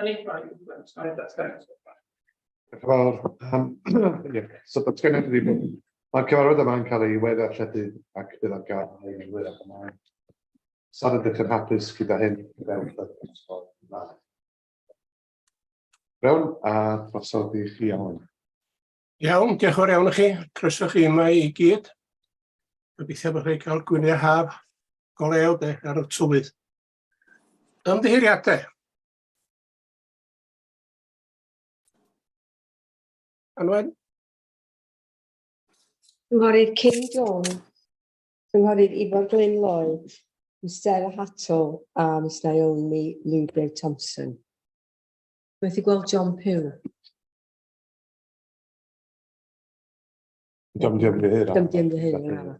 Diolch yn fawr. Yym, ie, so datganiad ydi bod mae'r cyfarfod yma'n cael ei we-ddarlledu ac bydd ar gael yn hwyrach ymlaen. Os nad ydych yn hapus gyda hyn, gadewch y dda. Iawn, a drosodd i chi, Alun. Iawn, diolch yn fawr iawn i chi. Croeso chi yma i gyd. Gobeithio bod chi'n cael gwyliau haf go lew de ar y tywydd. Ymddiheuriadau. Anwen? Cynghorydd Kim Jones, Cynghorydd Ifor Glyn Lloyd, Miss Sarah Hattle a Miss Naomi Lewgrave Thompson. Methu gweld John Pugh. Dwi'n mynd i ymddiheuro. Dwi'n mynd i ymddiheuro.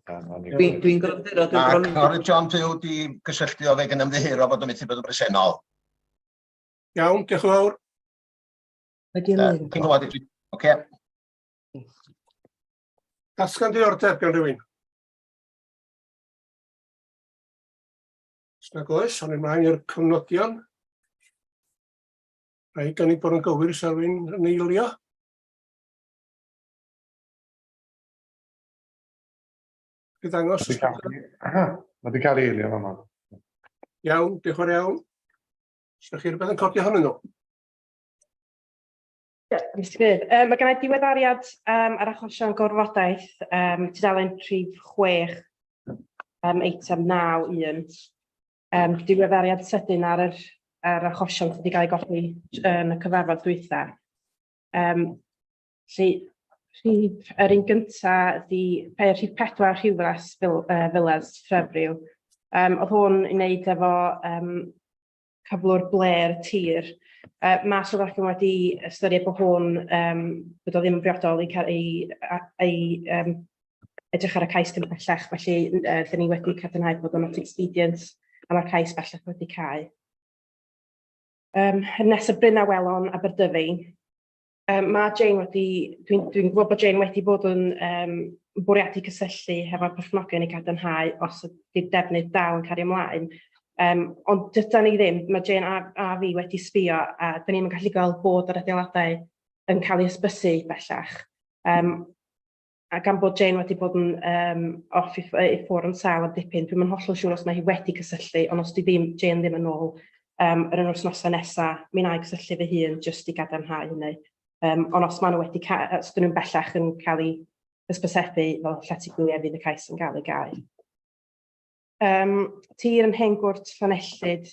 Dwi'n dwi gorymdeuro. Dwi'n Mae cynghorydd John Pugh di gysylltu o fe gan ymddiheuro fod yn methu bod yn bresennol. Iawn, diolch yn fawr. Wedi ymddiheuro. Ti'n gwybod, oce. Datgan diddordeb gan rhywun. Os nag oes, awn ymlaen i'r cofnodion. Rhaid gynnig bod yn gywir sa rhywun yn eilio. Chi ddangos? Mae wedi cael ei eilio fama. Iawn, diolch yn fawr iawn. Os ydych chi rhywbeth yn codi ohonyn nhw? Mr Cadeirydd, mae gennau diweddariad um, ar achosion gorfodaeth, um, tudalen rhif 6, um, eitem 9, 1. Um, diweddariad sydyn ar yr, ar achosion sydd wedi cael ei godi yn y cyfarfod dwytha. Um, Felly, rhif, yr un gynta ydi, rhif 4 Rhiwlas Villas, Trefriw. Um, oedd hwn i wneud efo um, cyflwr blêr tir. Yy ma' swyddogion wedi ystyried bod hwn yym bod o ddim yn briodol i cael ei a- ei yym edrych ar y cais dim bellach, felly yy 'dyn ni wedi cadarnhau bod o'n not expedient a ma'r cais bellach wedi cau. Yym yr nesa Bryn Awelon, Aberdyfi. Yym ma' Jane wedi, dwi'n dwi'n gwybod bod Jane wedi bod yn yym bwriadu cysylltu hefo'r perchnogion i gadarnhau os ydy'r defnydd dal yn cario ymlaen. Yym ond dydan ni ddim, ma' Jane a, a fi wedi sbio a 'dyn ni'm yn gallu gweld bod yr adeiladau yn cael eu hysbysu bellach. Yym a gan bod Jane wedi bod yn um, off i, i ffwrdd yn sâl am dipyn, dwi'm yn hollol siŵr os mae hi wedi cysylltu, ond os di ddim, Jane ddim yn ôl um, yr yn wythnosau nesaf, mi wna i gysylltu fy hun jyst i gadarnhau hynny. Um, ond os maen nhw wedi, os dyn nhw'n bellach yn cael eu hysbysebu fel llety gwyliau fydd y cais yn cael ei gau. Um, tir yn Hengwrt Llanellid.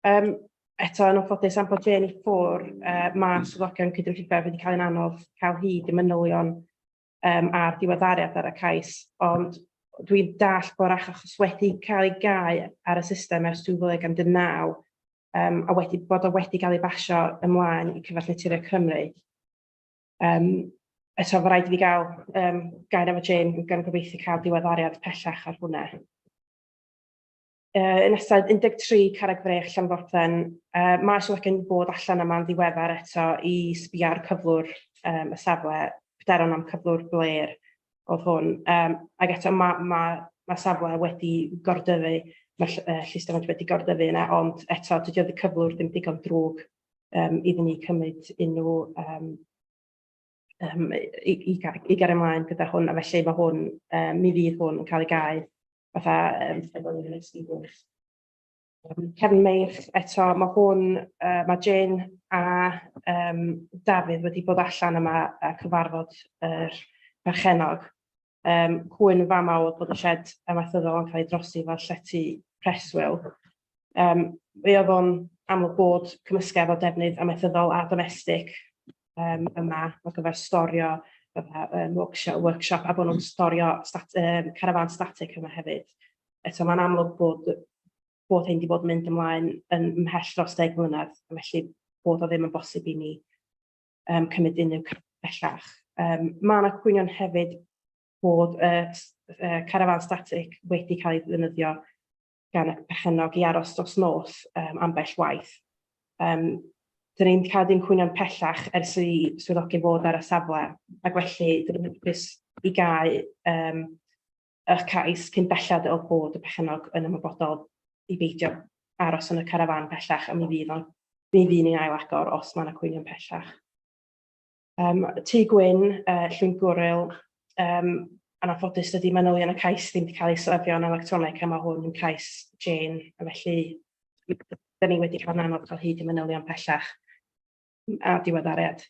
Um, eto, yn anffodus, am bod Jane i ffwr, uh, mae swyddogion cydymffurfio wedi cael ein anodd cael hyd i manylion um, a'r diweddariad ar y cais, ond dwi'n dall bod achos wedi cael ei gau ar y system ers 2019 um, a wedi, bod o wedi cael ei basio ymlaen i Cyfoeth Naturiol Cymru. Um, eto, fe rhaid i fi gael um, gair efo Jane, gan gobeithio cael diweddariad pellach ar hwnna. Uh, nesaf, 13 Carreg Frech, Llanfordden. Uh, mae swyddogion wedi bod allan yma'n ddiweddar eto i sbio ar cyflwr um, y safle, pryderon am cyflwr blêr oedd hwn. Um, ac eto mae ma, ma safle wedi gordyfu, mae uh, llysdyfant wedi gordyfu yna, ond eto dydy y cyflwr ddim digon drwg um, iddyn ni cymryd unrhyw um, um, i, i, i gario ymlaen gyda hwn, a felly mae hwn, um, mi fydd hwn yn cael ei gau fatha um, Cefn Meirch eto, mae hwn, mae Jane a Dafydd wedi bod allan yma a cyfarfod yr perchennog. Cwyn yn fama oedd bod y shed amaethyddol yn cael ei drosi fel llety preswyl. Mi oedd o'n amlwg bod cymysgedd o defnydd amaethyddol a domestig yma ar gyfer storio fatha, workshop, a bod nhw'n storio carafán static yma hefyd. Eto mae'n amlwg bod hyn wedi bod yn mynd ymlaen yn ymhell dros 10 mlynedd, felly bod o ddim yn bosib i ni cymryd unrhyw cam bellach. Mae yna cwynion hefyd bod y carafán static wedi cael ei ddefnyddio gan y perchennog i aros dros nos ambell waith. Dyn ni'n cael dim cwynion pellach ers i swyddogion fod ar y safle, ac felly dyn ni'n hapus i gau y cais cyn belled o bod y perchennog yn ymwybodol i beidio aros yn y carafán pellach, a mi fydd ni'n ail agor os mae yna cwynion pellach. Tŷ Gwyn, Llwyngwril, yn anffodus dydy manylion y cais ddim wedi cael ei safio yn electronig, a mae hwn yn cais Jane, a felly dyn ni wedi cael yn anodd cael hyd i manylion pellach a diweddariad.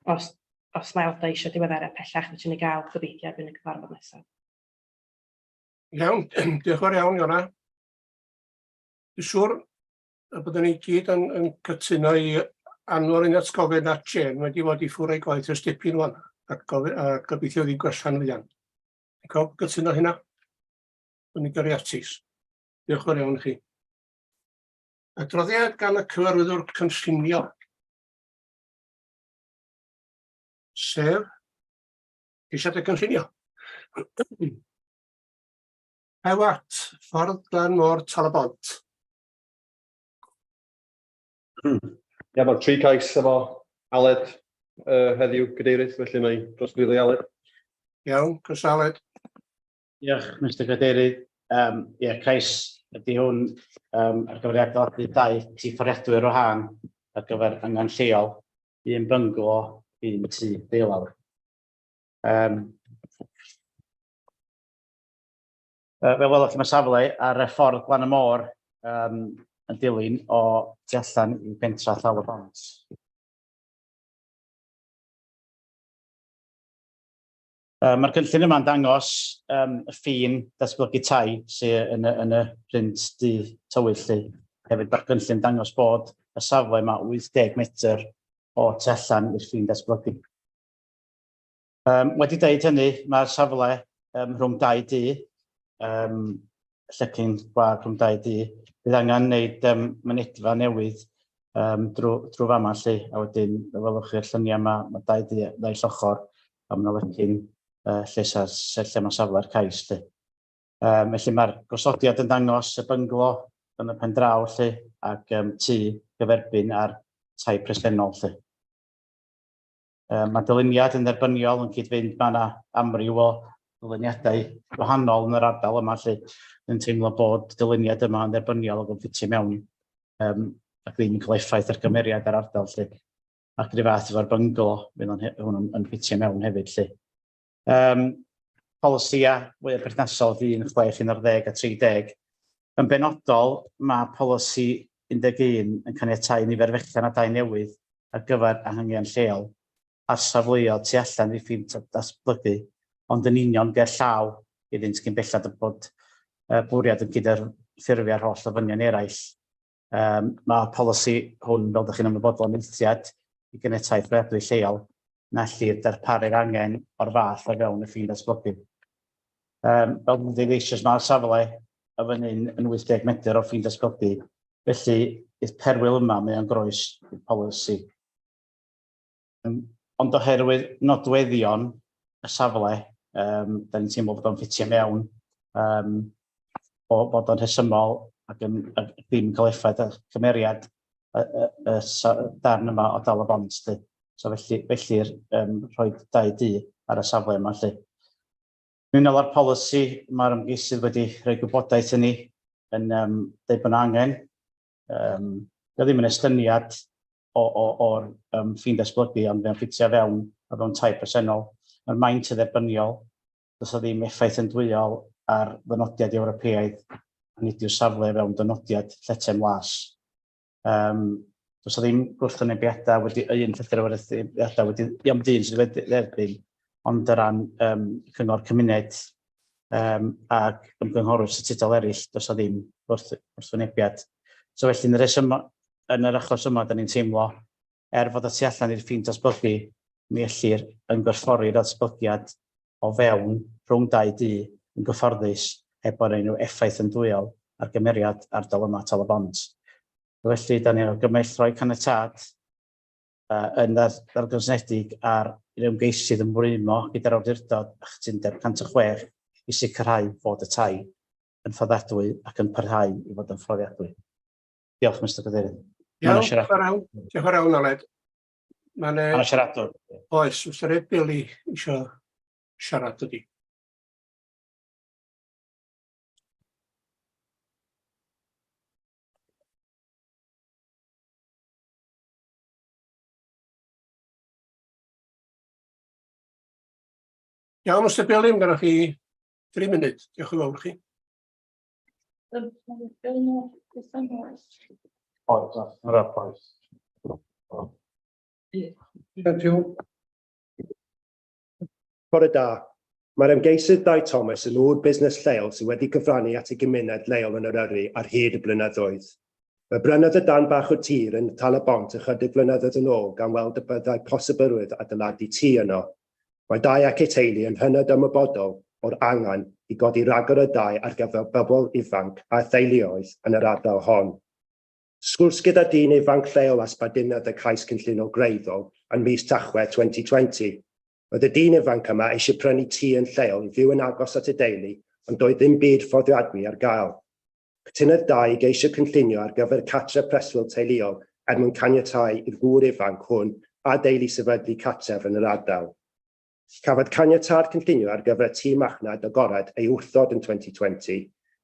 Os mae aelodau eisiau diweddariad pellach, fedrwn ni gael gobeithio erbyn y cyfarfod nesaf. Iawn, diolch yn fawr iawn, Iona. Dwi'n siŵr y byddwn ni gyd yn cytuno i Anwar yn atgofyn at Jane wedi bod i ffwrdd o'i gwaith ers dipyn wan, a gobeithio fydd gwella'n fuan. Ti'n cael cytuno hynna? Dwi'n ni gyrru atis. Diolch yn fawr iawn i chi. Adroddiad gan y cyfarwyddwr cynllunio. Sef ceisiadau cynllunio. Hewat, Ffordd Glan Môr Tal-y-bont. Ia, mae'r tri cais efo Aled heddiw, Cadeirydd, felly mae drosglwyddo i Aled. Iawn, croeso Aled. Diolch, Mr Cadeirydd. Ie, cais ydy hwn ar gyfer adeiladu dau tŷ fforddiadwy ar wahân ar gyfer angen lleol, un bynglo, un tŷ deulawr. Fel welwch chi, mae safle ar y ffordd Glan y Môr yn dilyn o tu allan i bentra Tal-y-bont. Mae'r cynllun yma'n dangos y ffin datblygu tai sydd yn y print du tywyll 'lly. Hefyd mae'r cynllun dangos bod y safle yma 80 metr o tu allan i'r ffin datblygu. Wedi deud hynny, mae'r safle rhwng dau dŷ, llecyn gwag rhwng dau dŷ. Bydd angen gwneud mynedfa newydd drwy fama 'lly, a wedyn fel welwch chi'r lluniau yma, mae dau dŷ naill ochr, a mae yna lecyn lle, sa, lle mae safle'r cais 'lly. Felly mae'r gosodiad yn dangos y bynglo yn y pen draw 'lly, ac tŷ gyferbyn â'r tai presennol 'lly. Mae dyluniad yn dderbyniol yn cyd-fynd, mae yna amryw o ddyluniadau gwahanol yn yr ardal yma lle yn teimlo bod dyluniad yma yn dderbyniol ac yn ffitio mewn ac ddim yn cael effaith ar gymeriad yr ardal lle. Ac rhyw fath efo'r bynglo, fydd hwn yn ffitio mewn hefyd lle. Polisïau fwyaf perthnasol ydy 1, 6, 11 a 30. Yn benodol, mae polisi 11 yn caniatáu nifer fechan o dai newydd ar gyfer anghenion lleol a safleoedd tu allan i'r ffin datblygu, ond yn union ger llaw iddynt cyn belled y bod y bwriad yn cydymffurfio â'r holl ofynion eraill. Mae polisi hwn, fel ydych chi'n ymwybodol, yn eithriad i ganiatáu fforddiadwy lleol na ellir darparu'r angen o'r fath o fewn y ffin datblygu. Fel dwi'n dweud eisoes, mae'r safle y fan hyn yn 80 metr o'r ffin datblygu, felly i'r perwyl yma mae o'n groes i'r polisi. Ond oherwydd nodweddion y safle, da ni'n teimlo bod o'n ffitio mewn, bod o'n rhesymol ac yn, ac ddim yn cael effaith ar cymeriad y darn yma o Dal y Bont. Lly. So felly rhoi dau dŷ ar y safle yma. Lly. Yn unol â'r polisi, mae'r ymgeisydd wedi rhoi gwybodaeth i ni yn dweud bod yna angen. Dio ddim yn estyniad o'r ffin datblygu, ond mae'n ffitio fewn o fewn tai presennol. Mae'r maint yn dderbyniol, does o ddim effaith andwyol ar ddynodiad Ewropeaidd a nid yw'r safle fewn dynodiad lletem las. Um, does 'na ddim gwrthwynebiadau wedi, un llythyr o wrthwynebiadau wedi, iawn dyn sydd wedi dderbyn, ond o ran um, cyngor cymuned um, ac ymgynghorwyr statudol eraill, does 'na ddim wrth, wrthwynebiad. So felly, yn y rheswm, yn yr achos yma, da ni'n teimlo, er fod y tu allan i'r ffin datblygu, mi ellir ymgorffori'r datblygiad o fewn rhwng dau dŷ yn gyfforddus heb bod unrhyw effaith andwyol ar gymeriad ardal yma Tal-y-bont. Felly, da ni'n argymell rhoi caniatâd uh, yn ddargysylltiedig ar i'r ymgeisydd ymrwymo gyda'r awdurdod a chytundeb 106 i sicrhau fod y tai yn fforddiadwy ac yn parhau i fod yn fforddiadwy. Diolch, Mr Cadeirydd. Iawn, diolch yn fawr iawn. Diolch yn fawr iawn, Aled. Mae 'na... Mae 'na siaradwr. Oes, Mr Ed Bailey eisiau siarad ydy. Iawn, Mr Bailey, mae gennych chi 3 munud. Diolch yn fawr chi. Oes, oes. Bore da. Mae'r ymgeisydd Dai Thomas yn ŵr busnes lleol sydd wedi cyfrannu at ei gymuned leol yn Eryri ar hyd y blynyddoedd. Fe brynodd y darn bach o tir yn Tal-y-bont ychydig flynyddoedd yn ôl gan weld y byddai posibilrwydd adeiladu tŷ yno. Mae Dai ac ei teulu yn hynod ymwybodol o'r angen i godi rhagor o dai ar gyfer bobl ifanc a theuluoedd yn yr ardal hon. Sgwrs gyda dyn ifanc lleol a sbardunodd y cais cynllunio gwreiddol yn mis Tachwedd 2020. Roedd y dyn ifanc yma eisiau prynu tŷ yn lleol i fyw yn agos at ei deulu ond doedd ddim byd fforddiadwy ar gael. Cytunodd Dai i geisio cynllunio ar gyfer cartref preswyl teuluol er mwyn caniatáu i'r gŵr ifanc hwn a deulu sefydlu cartref yn yr ardal. Cafodd caniatâd cynllunio ar gyfer y tŷ marchnad agored ei wrthod yn 2020,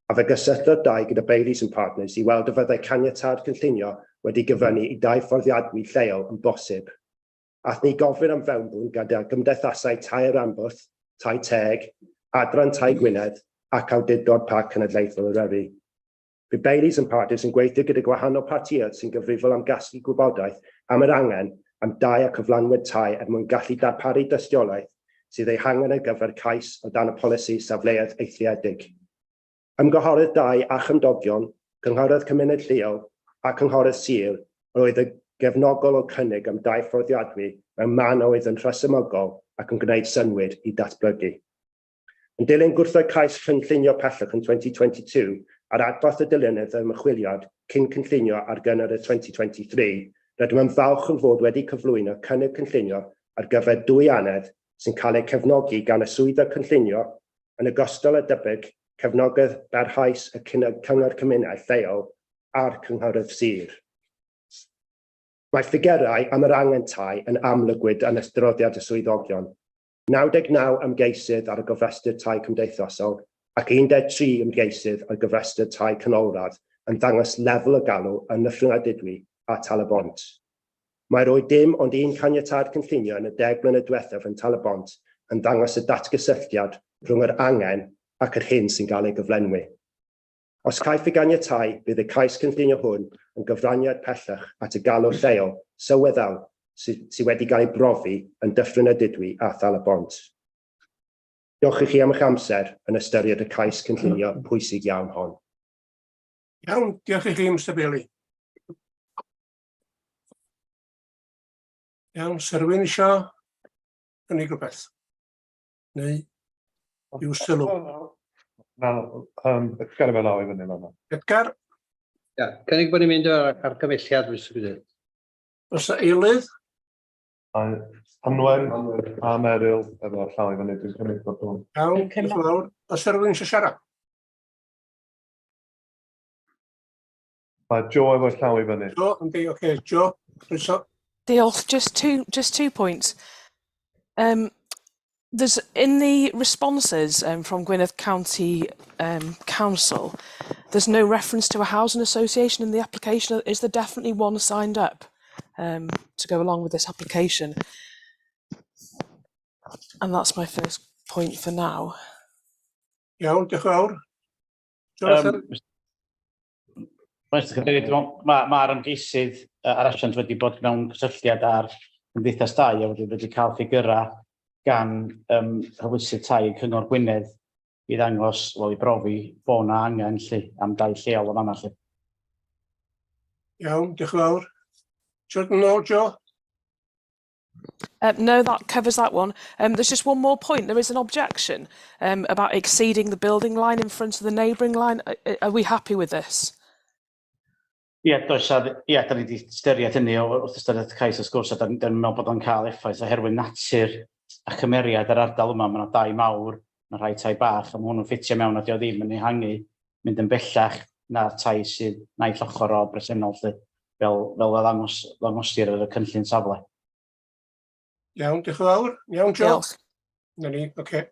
a fe gysylltodd Dai gyda Bayleys and Partners i weld a fyddai caniatâd cynllunio wedi gyfyngu i dai fforddiadwy lleol yn bosib. Aeth ni gofyn am fewnbwn gyda gymdeithasau Tai y Rhanbarth, Tai Teg, Adran Tai Gwynedd ac Awdurdod Parc Cenedlaethol Eryri. Bydd Bayleys and Partners yn gweithio gyda gwahanol partïoedd sy'n gyfrifol am gasglu gwybodaeth am yr angen am dai a cyflanwyd tai er mwyn gallu darparu dystiolaeth sydd ei hangen ar gyfer cais o dan y polisi safleoedd eithriedig. Ymgynghorydd dai a chymdogion, cynghorydd cymuned lleol a cynghorydd sir yr oedd y gefnogol o'r cynnig am dai fforddiadwy mewn man a oedd yn rhesymogol ac yn gwneud synnwyr i datblygu. Yn dilyn gwrthod cais cynllunio pellach yn 2022 a'r adborth y dilynydd yr ymchwiliad cyn cynllunio ar gyfer y 2023, rydym yn falch yn fod wedi cyflwyno cynnig cynllunio ar gyfer dwy annedd sy'n cael eu cefnogi gan y Swyddog Cynllunio, yn ogystal â debyg cefnogaeth barhaus y Cyngor Cymuned lleol a'r Cynghorydd Sir. Mae ffigurau am yr angen tai yn amlygwyd yn adroddiad y swyddogion, 99 ymgeisydd ar y gofrestr tai cymdeithasol ac 13 ymgeisydd ar gofrestr tai canolradd yn dangos lefel y galw yn Nyffryn Ardudwy a Tal-y-bont. Mae rhoi dim ond un caniatâd cynllunio yn y deg mlynedd diwethaf yn Tal-y-bont yn dangos y datgysylltiad rhwng yr angen ac yr hyn sy'n gael ei gyflenwi. Os caiff ei ganiatáu, bydd y cais cynllunio hwn yn gyfraniad pellach at y galw lleol sylweddol sydd wedi cael ei brofi yn Dyffryn Ardudwy a Thal-y-bont. Diolch i chi am eich amser yn ystyried y cais cynllunio pwysig iawn hon. Iawn, diolch i chi, Mr Bailey. Iawn, sa rhywun eisiau cynnig rhywbeth? Neu i'w sylw? Na, Edgar efo law i fyny fan'na. Edgar? Ia, cynnig bod ni'n mynd o'r argymhelliad, Mr Cadeirydd. Oes 'na eilydd? Mae Anwen a Meryl efo llaw i fyny, dwi'n cynnig bod nhw'n... Iawn, diolch yn fawr. Oes 'na rhywun eisiau siarad? Mae Joe efo llaw i fyny. Joe, yndi, oce. Okay. Joe, croeso. Diolch. Just two points. There's in the responses from Gwynedd County Council, there's no reference to a housing association in the application. Is there definitely one signed up to go along with this application? And that's my first point for now. Iawn, diolch yn fawr. Jonathan? Mae'n Cadeirydd, dwi'n meddwl mae'r ymgeisydd a'r asiant wedi bod mewn cysylltiad â'r Gymdeithas Dai a wedi cael ffigyrau gan hwylusydd tai Cyngor Gwynedd i ddangos, wel i brofi bod 'na angen 'lly am dai lleol yn fan'na 'lly. Iawn, diolch yn fawr. Jordan nôl, Jo? No, that covers that one. There's just one more point. There is an objection about exceeding the building line in front of the neighbouring line. Are we happy with this? Ie, does a, ie, da ni wedi ystyried hynny wrth ystyried y cais wrth gwrs, a da ni'n meddwl bod o'n cael effaith oherwydd natur a chymeriad yr ardal yma. Mae yna dai mawr, mae rhai tai bach, a mae hwnnw'n ffitio mewn a dio ddim yn ehangu, mynd yn bellach na'r tai sydd naill ochr o bresennol, lly, fel y ddangosir ar y cynllun safle. Iawn, diolch yn fawr. Iawn, Jo? Diolch. Na ni, oce. Okay.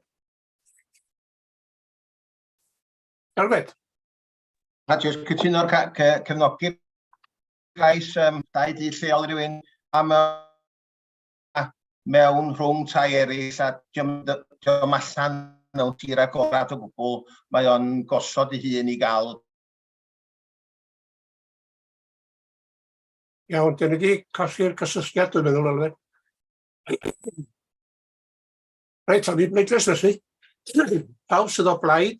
Elfed? A jyst cytuno'r cefnogi'r cais dau dŷ lleol rhywun am y mewn rhwng tai eraill a dio'm allan mewn tir agorad o gwbl, mae o'n gosod ei hun i gael. Iawn, dyn ni wedi colli'r cysylltiad, dwi'n meddwl, Elfed. Reit, awn i bleidlais felly. Pawb sydd o blaid,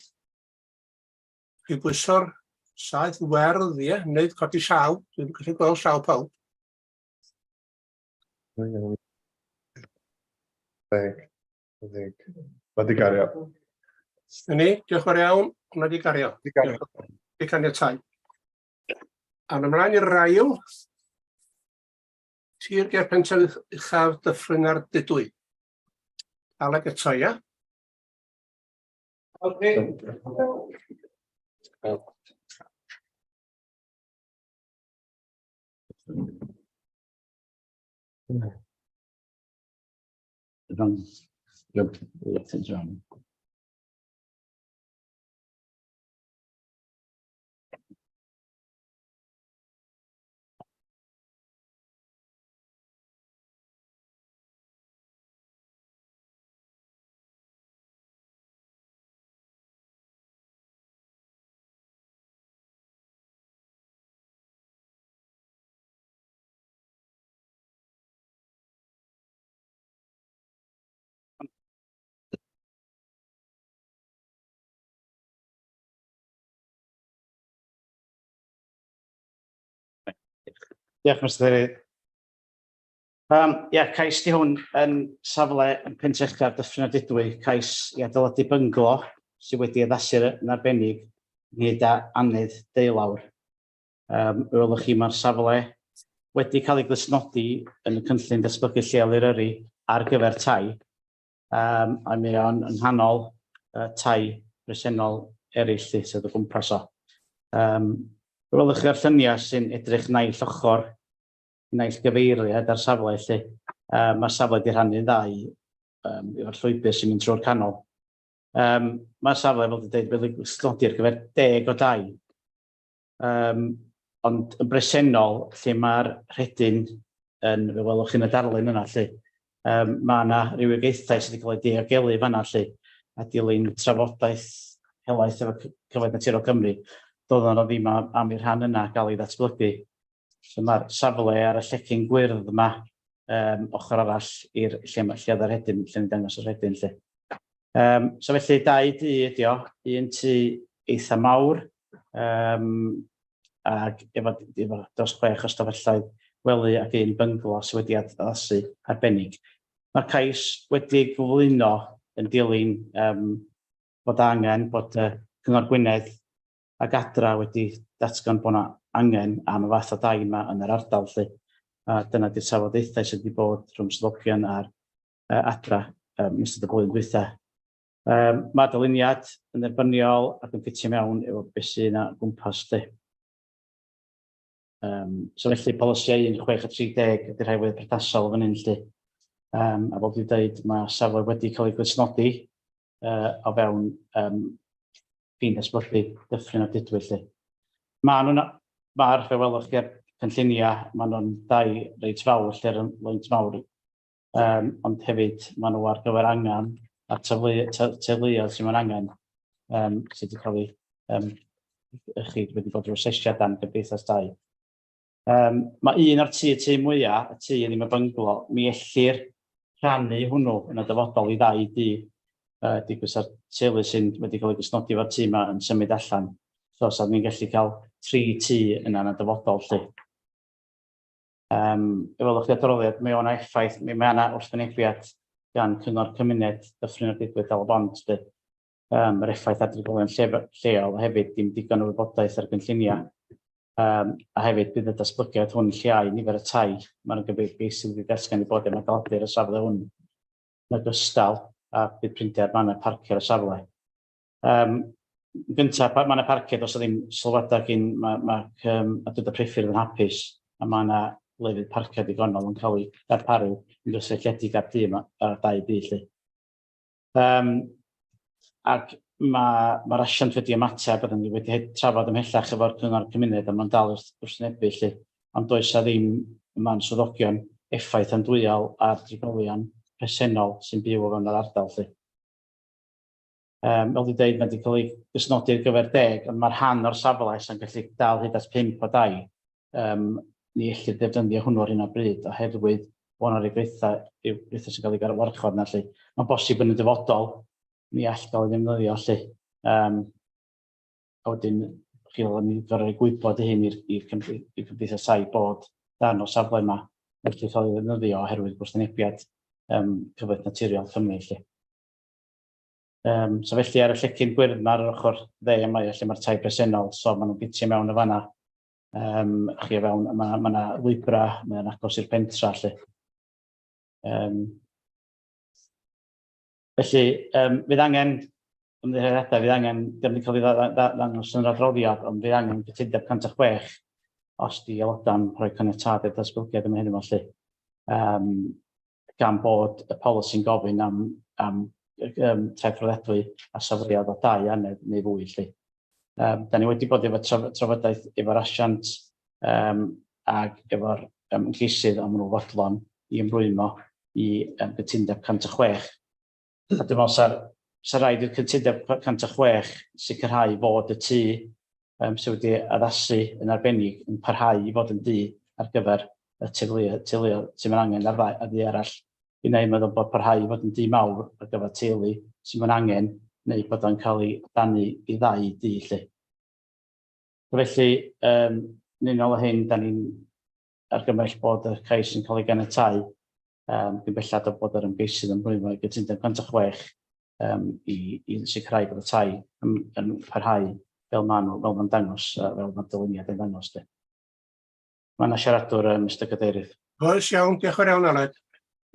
chi bwyso'r saeth werdd, ie, neu codi llaw. Dwi'n gallu gweld llaw pawb. Ddeg. Ddeg. Mae di gario. Na ni, diolch yn fawr iawn. Hwnna di gario. Di gario. Di caniatáu. Awn ymlaen i'r ail. Tir ger pentref uchaf Dyffryn Ardudwy. Aled eto, ia? Diolch, Mr Cadeirydd. Ia, cais di hwn yn safle yn Pentrechaf Dyffryn Ardudwy, cais i adeiladu bynglo sydd wedi addasu yn arbennig ynghyd â annedd deulawr. Fe welwch chi mae'r safle wedi cael ei glustnodi yn y cynllun datblygu lleol Eryri ar gyfer tai, a mae o'n yng nghanol tai presennol eraill sydd o gwmpas o. Fe welwch chi o'r lluniau sy'n edrych naill ochr naill gyfeiriad ar safle 'lly. Mae'r safle wedi rhannu'n ddau efo'r llwybr sy'n mynd trwy'r canol. Mae'r safle, fel dwi'n dweud, wedi glustnodi ar gyfer 10 o dai. Ond yn bresennol, lle mae'r rhedyn yn, fe welwch chi'n y darlun yna, lle, mae yna rywogaethau sydd wedi cael eu diogelu fanna, lle, a dilyn trafodaeth helaeth efo Cyfoeth Naturiol Cymru, doedden nhw ddim am i'r rhan yna gael ei ddatblygu. So mae'r safle ar y llecyn gwyrdd yma, ochr arall i'r lle lle oedd y rhedyn, lle ni'n dangos y rhedyn lle. So felly dau dŷ ydi o, un tŷ eitha mawr, ac efo dros 6 o stafelloedd gwely ac un bynglo sydd wedi addasu arbennig. Mae'r cais wedi ei gyflwyno yn dilyn bod angen bod Cyngor Gwynedd ac Adra wedi datgan bod 'na angen am y fath o dai yma yn yr ardal 'lly. A dyna 'di'r trafodaethau sydd wedi bod rhwng swyddogion a'r Adra yn ystod y blwyddyn dwytha. Mae'r dyluniad yn dderbyniol ac yn ffitio mewn efo beth sydd yna o gwmpas 'lly. So felly polisïau 1, 6 a 30 ydy'r rhai fwyaf perthnasol fan hyn 'lly. A fel dwi'n dweud, mae safle wedi cael ei glustnodi o fewn ffin datblygu Dyffryn Ardudwy 'lly. Maen nhw'n, mae'r, fe welwch chi ar cynlluniau, maen nhw'n dai reit fawr 'lly, ar lwynt mawr, ond hefyd maen nhw ar gyfer angen a teuluoedd sydd mewn angen sydd wedi cael eu chi wedi bod drwy asesiad dan gymdeithas dai. Um, mae un o'r tŷ y tŷ mwyaf, y tŷ ddim y bynglo, mi ellir rhannu hwnnw yn y dyfodol i ddau dŷ. Uh, digwys ar teulu sy'n wedi cael ei gysnodi efo'r tŷ yma yn symud allan. So, sa ni'n gallu cael tri tŷ yna yn y dyfodol, lle. Um, efo chi adroddiad, mae o'na effaith, mae yna wrthwynebiad gan Cyngor Cymuned Dyffryn Ardudwy Dal y Bont, lle. Um, yr effaith ar drigolion lle, lleol hefyd, dim digon o wybodaeth ar gynlluniau. Um, a hefyd bydd y datblygiad hwn lleihau nifer y tai mae'n gyfeirgais sydd wedi datgan i bod yn adeiladu ar y safle hwn yn ogystal a bydd prinder mannau parcio ar y safle. Um, gyntaf, mannau parcio, does ddim sylwadau gyn, mae ma, um, Awdurdod Priffyrdd yn hapus a mae yna lefydd parcio digonol yn cael ei darparu yn gysylltiedig â'r dŷ yma, ar dau dŷ lly. Um, ac mae'r ma asiant wedi ymateb, byddwn ni wedi trafod ymhellach efo'r cyngor cymuned a mae'n dal wrth wrthwynebu lly, ond does a ddim ma'n swyddogion effaith andwyol ar drigolion presennol sy'n byw o fewn yr ardal lly. Um, fel dwi'n dweud, mae wedi cael ei gysnodi ar gyfer deg, ond mae'r rhan o'r safle sy'n gallu dal hyd at 5 o dai. Um, ni ellir defnyddio hwnnw ar hyn o bryd oherwydd bod yna regaethau yw bethau sy'n cael ei warchod yna lly. Mae'n bosib yn y dyfodol mi all gael ei ddefnyddio lly. Um, a wedyn, chi oedd ni'n gorfod rhoi gwybod i hyn i'r cymdeithas tai bod darn o safle yma wedi cael ei ddefnyddio oherwydd gwrthwynebiad um, Cyfoeth Naturiol Cymru lly. Um, so felly ar y llecyn gwyrdd yma ar yr ochr dde yma lle mae'r tai presennol, so maen nhw'n gytio mewn y fanna. Um, chi o fewn, mae yna ma lwybrau, mae'n agos i'r pentra lle. Um, felly, um, fydd angen ymddiheuriadau, fydd angen, dim wedi cael ei ddangos yn yr adroddiad, ond fydd angen cytundeb 106 os di aelodau'n rhoi caniatâd i'r datblygiad yma hyn yma lle. Um, gan bod y polisi'n gofyn am, am um, tai fforddiadwy a safleoedd o dau annedd neu fwy lly. Um, da ni wedi bod efo traf trafodaeth efo'r asiant um, ag efo'r um, ymgeisydd ond maen nhw fodlon i ymrwymo i um, gytundeb 106. A dwi'n meddwl sa'r sa rhaid i'r cytundeb 106 sicrhau fod y tŷ um, sydd wedi addasu yn arbennig yn parhau i fod yn dŷ ar gyfer y teuluoedd teuluoedd sydd mewn angen a'r ddau a ddu arall. Fi'n ei meddwl bod parhau i fod yn dŷ mawr ar gyfer teulu sydd mewn angen neu bod o'n cael ei danu i ddau dŷ lly. Felly, um, yn unol â hyn, da ni'n argymell bod y cais yn cael ei ganiatáu um, gyn belled o bod yr ymgeisydd yn blwyddyn i gytundeb 106 um, i, i sicrhau bod y tai yn, yn parhau fel maen nhw, fel ma'n dangos, uh, fel mae'r dyluniad yn dangos. De. Mae yna siaradwr, um, Mr Cadeirydd. Oes iawn, diolch yn iawn Aled.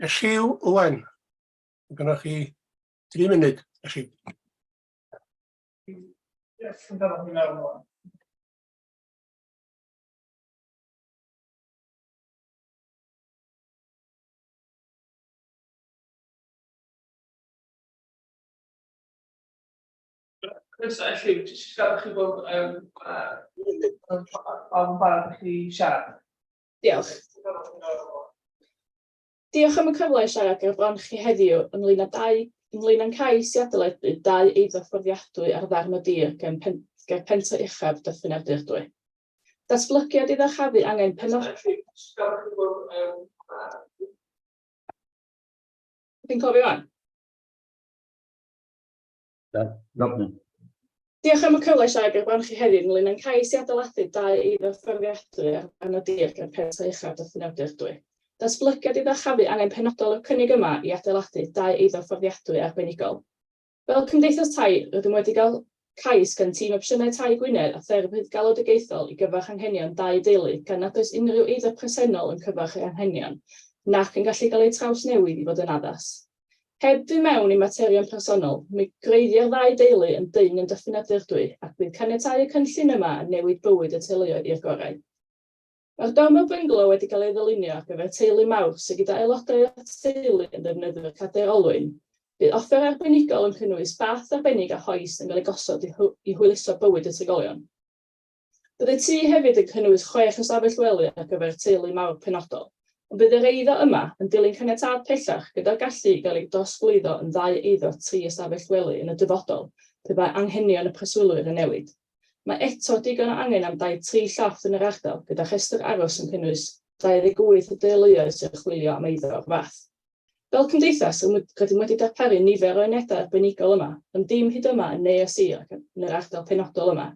Elliw Owen, gynnwch chi 3 munud, Elliw. Yes, yn dod i mewn o'n. Croeso, Elliw, jyst i gadael chi bod um, uh, yn barod i chi siarad. Diolch. Diolch am y cyfle i siarad ger bron chi heddiw ynglyn â dau, ynglyn â'n cais i adeiladu dau eiddo fforddiadwy ar ddarn o dir gen pen, ger Pentre Uchaf, Dyffryn Ardudwy. Datblygiad i ddyrchafu angen penodol. Chi'n cofio wan? No. Diolch am y cyfle i siarad gyda chi heddiw ynglyn â'n cais i adeiladu dau eiddo fforddiadwy ar ran o dir gan Pentre Uchaf Dyffryn Ardudwy. Datblygiad i ddyrchafu angen penodol yw'r cynnig yma i adeiladu dau eiddo fforddiadwy arbenigol. Fel Cymdeithas Tai, rydym wedi cael cais gan Tîm Opsiynau Tai Gwynedd a Therapydd Galwedigaethol i gyfarch anghenion dau deulu gan nad oes unrhyw eiddo presennol yn cyfarch eu hanghenion, nac yn gallu cael eu trawsnewid i fod yn addas. Heb fy mewn i materion personol, mae gwreiddio'r ddau deulu yn dynn yn Dyffryn Ardudwy ac bydd caniatáu y cynllun yma yn newid bywyd y teuluoedd i'r gorau. Mae'r dormer bynglo wedi cael ei ddylunio ar gyfer teulu mawr sydd gyda aelodau o'r teulu yn ddefnyddwyr cadair olwyn. Bydd offer arbenigol yn cynnwys bath arbennig a hoist yn cael eu gosod i hwyluso bywyd y trigolion. Bydd y tŷ hefyd yn cynnwys chwech ystafell wely ar gyfer teulu mawr penodol, ond bydd yr eiddo yma yn dilyn caniatâd pellach gyda'r gallu i gael ei drosglwyddo yn ddau eiddo tri ystafell wely yn y dyfodol pe bai anghenion y preswylwyr yn newid. Mae eto digon o angen am dai tri llofft yn yr ardal, gyda rhestr aros yn cynnwys 28 o deuluoedd sy'n chwilio am eiddo o'r fath. Fel cymdeithas, rydym wedi darparu nifer o unedau arbenigol yma, ond dim hyd yma yn ne y sir ac yn yr ardal penodol yma.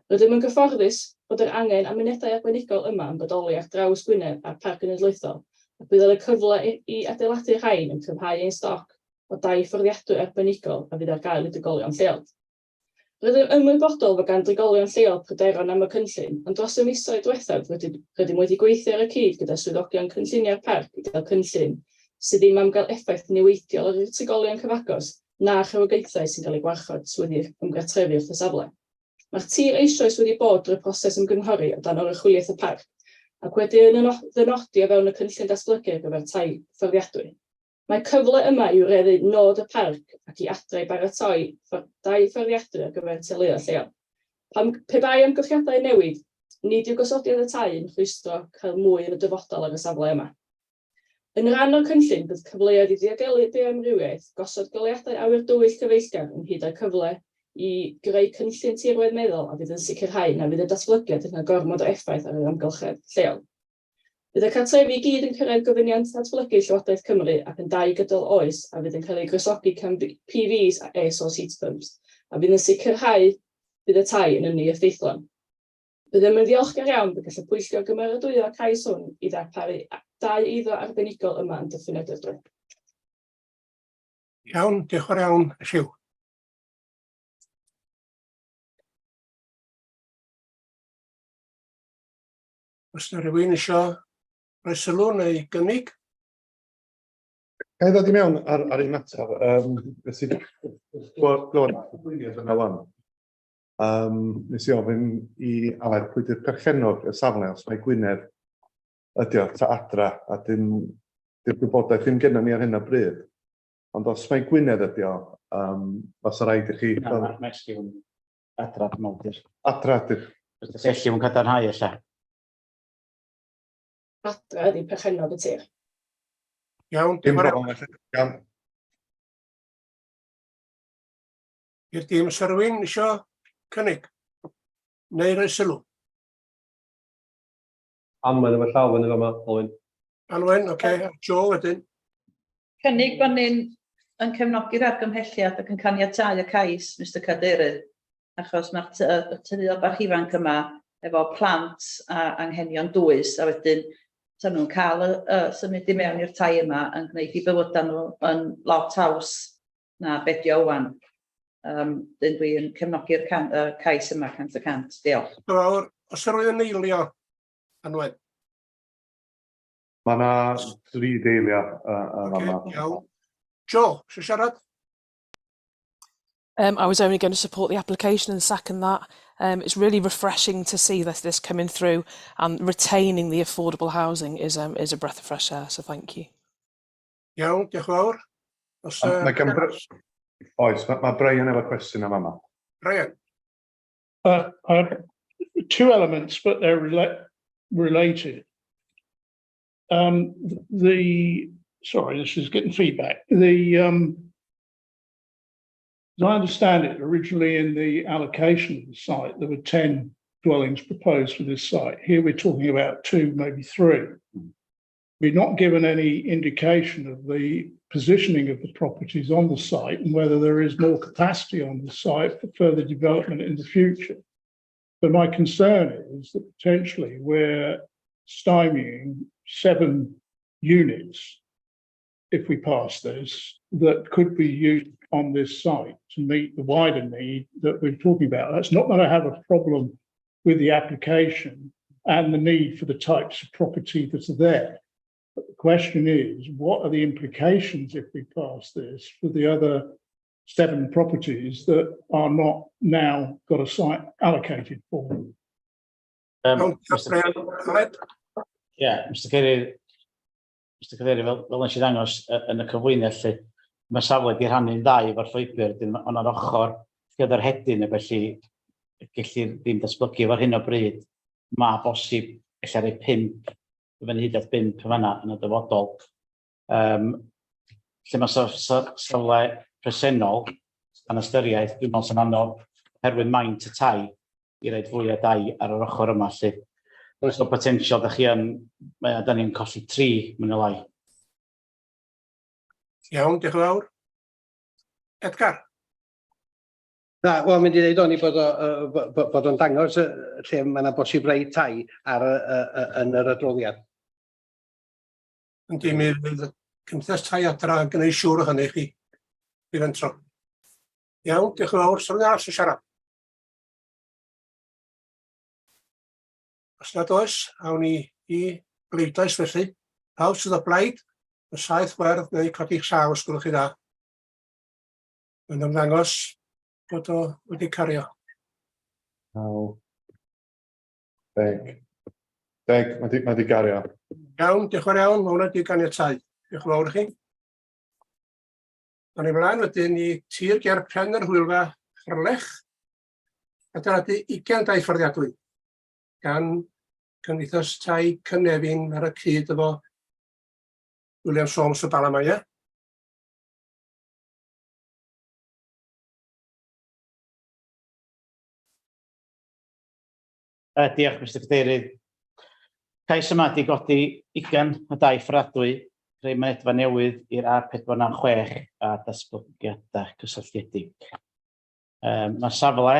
Rydym yn gyfforddus bod yr angen am unedau arbenigol yma yn bodoli ar draws Gwynedd a'r Parc Genedlaethol, ac bydd y cyfle i adeiladu rhain yn cryfhau ein stoc o dai fforddiadwy arbenigol a fydd ar gael i drigolion lleol. Rydym ymwybodol fod gan drigolion lleol pryderon am y cynllun, ond dros y misoedd diwethaf rydym, rydym wedi gweithio ar y cyd gyda swyddogion cynlluniau'r parc i gael cynllun sydd ddim am gael effaith niweidiol ar y trigolion cyfagos na rhywogaethau sy'n cael eu gwarchod trwy ymgartrefu wrth y safle. Mae'r tir eisoes wedi bod drwy'r proses ymgynghori o dan oruchwyliaeth y parc ac wedi ei ddynodi o fewn y cynllun datblygu ar gyfer tai fforddiadwy. Mae cyfle yma i wireddu nod y parc ac i Adra i baratoi dai fforddiadwy ar gyfer teuluoedd lleol. Pan, pe bai amgylchiadau yn newid, nid yw gosodiad y tai yn rhwystro cael mwy yn y dyfodol ar y safle yma. Yn rhan o'r cynllun, bydd cyfleoedd i ddiogelu bioamrywiaeth, gosod goleuadau awyr dywyll cyfeillgar ynghyd â'r cyfle i greu cynllun tirwedd meddal a fydd yn sicrhau na fydd y datblygiad yn cael gormod o effaith ar yr amgylchedd lleol. Bydd y cartrefi i gyd yn cyrraedd gofynion datblygu Llywodraeth Cymru ac yn dai gydol oes a fydd yn cael eu gwresogi gan PVs a air source heat pumps, a fydd yn sicrhau bydd y tai yn ynni effeithlon. Byddem yn ddiolchgar iawn pe gall y pwyllgor gymeradwyo'r cais hwn i ddarparu dau eiddo arbenigol yma yn Dyffryn Dyfrdwy. Iawn, diolch yn fawr iawn, Hugh. Oes yna rhywun eisiau rhoi sylw neu gynnig? Ga i ddod i mewn ar un mater? Nes i glywed cyflwyniad yna wan. Nes i ofyn i Aled pwy di'r perchennog y safle, os mae Gwynedd ydi o, ta Adra, a dim, di'r gwybodaeth ddim gennym ni ar hyn o bryd. Ond os mae Gwynedd ydi o, fasa rhaid i chi... Na, mae Elliw yn Adra, dwi'n meddwl. Adra ydi'r... Os Elliw yn cadarnhau ella. Adra ydi perchennog y tir. Iawn, Dim diolch yn fawr problem felly. Iawn. I'r dim, oes 'na rywun isio cynnig neu roi sylw? Anwen efo llaw fyny fama, Alwyn. Anwen, oce, okay. Joe wedyn. Cynnig bod ni'n yn cefnogi'r argymhelliad ac yn caniatáu y cais, Mr Cadeirydd, achos mae'r y teuluoedd bach ifanc yma efo plant a anghenion dwys, a wedyn sa nhw'n cael y symud i mewn i'r tai yma yn gwneud i bywydau nhw yn lot haws na be 'di o ŵan. Dyn dwi'n cefnogi'r cais yma 100%. Diolch. Diolch yn fawr. Oes 'na rywun yn eilio, Anwen? Mae yna dri deilio yn Ocê, fama. iawn. Joe, eisiau siarad? I was only going to support the application and second that. It's really refreshing to see this coming through and retaining the affordable housing is a breath of fresh air, so thank you. Iawn, diolch yn fawr. Os, Mae gan Oes, mae Brian efo cwestiwn am yma. Brian. Two elements, but they're related. Sorry, this is getting feedback. As I understand it, originally in the allocation of the site, there were 10 dwellings proposed for this site. Here we're talking about 2, maybe 3. We're not given any indication of the positioning of the properties on the site and whether there is more capacity on the site for further development in the future. But my concern is that potentially we're stymieing 7 units, if we pass this, that could be used on this site to meet the wider need that we're talking about. That's not that I have a problem with the application and the need for the types of property that are there. But the question is, what are the implications if we pass this for the other 7 properties that are not now got a site allocated for them? Mr. Yeah, Mr Cadeirydd, Mr Cadeirydd, fel nes i ddangos yn y cyflwyniad lle, mae safle wedi rhannu'n ddau efo'r llwybr, dim ond ar ochr lle oedd yr hedyn, a felly gellir ddim datblygu efo'r hyn o bryd. Mae bosib ella rhoi 5, fyny hyd at 5 yn fanna yn y dyfodol. Lle mae safle presennol yn ystyriaeth, dwi'n meddwl sy'n anodd oherwydd maint y tai. i roid fwy o dai ar yr ochr yma 'lly. So potensial da chi yn, mae da ni'n colli tri mwy neu lai. Iawn, diolch yn fawr. Edgar? Na, wel, mynd i ddeud o'n i bod, o, yy, bod o'n dangos lle mae yna bosib rei tai ar, y, y, yn yr adroddiad. Yndi, mi fydd Cymdeithas Tai Adra yn gwneud siŵr o hynny i chi. I fentro. Iawn, diolch yn fawr. Swn arall sy'n siarad? Os nad oes, awn ni i bleidlais felly. Pawb sydd o blaid, y saeth werdd neu codi'ch llaw os gwelwch chi dda. Mae'n ymddangos bod o wedi cario. 9, 10. 10, mae di, mae di gario. Iawn, diolch yn fawr iawn, mae hwnna wedi ganiatáu. Diolch yn fawr i chi. Awn ni mlaen wedyn i tir ger pen yr hwylfa Harlech, adeiladu 20 dai fforddiadwy gan Cymdeithas Tai Cynefin ar y cyd efo William Soames o Bala Maia. Diolch, Mr Cadeirydd. Cais yma di godi 20 o dai fforddiadwy, creu mynedfa newydd i'r A496 a datblygiadau cysylltiedig. Mae'r safle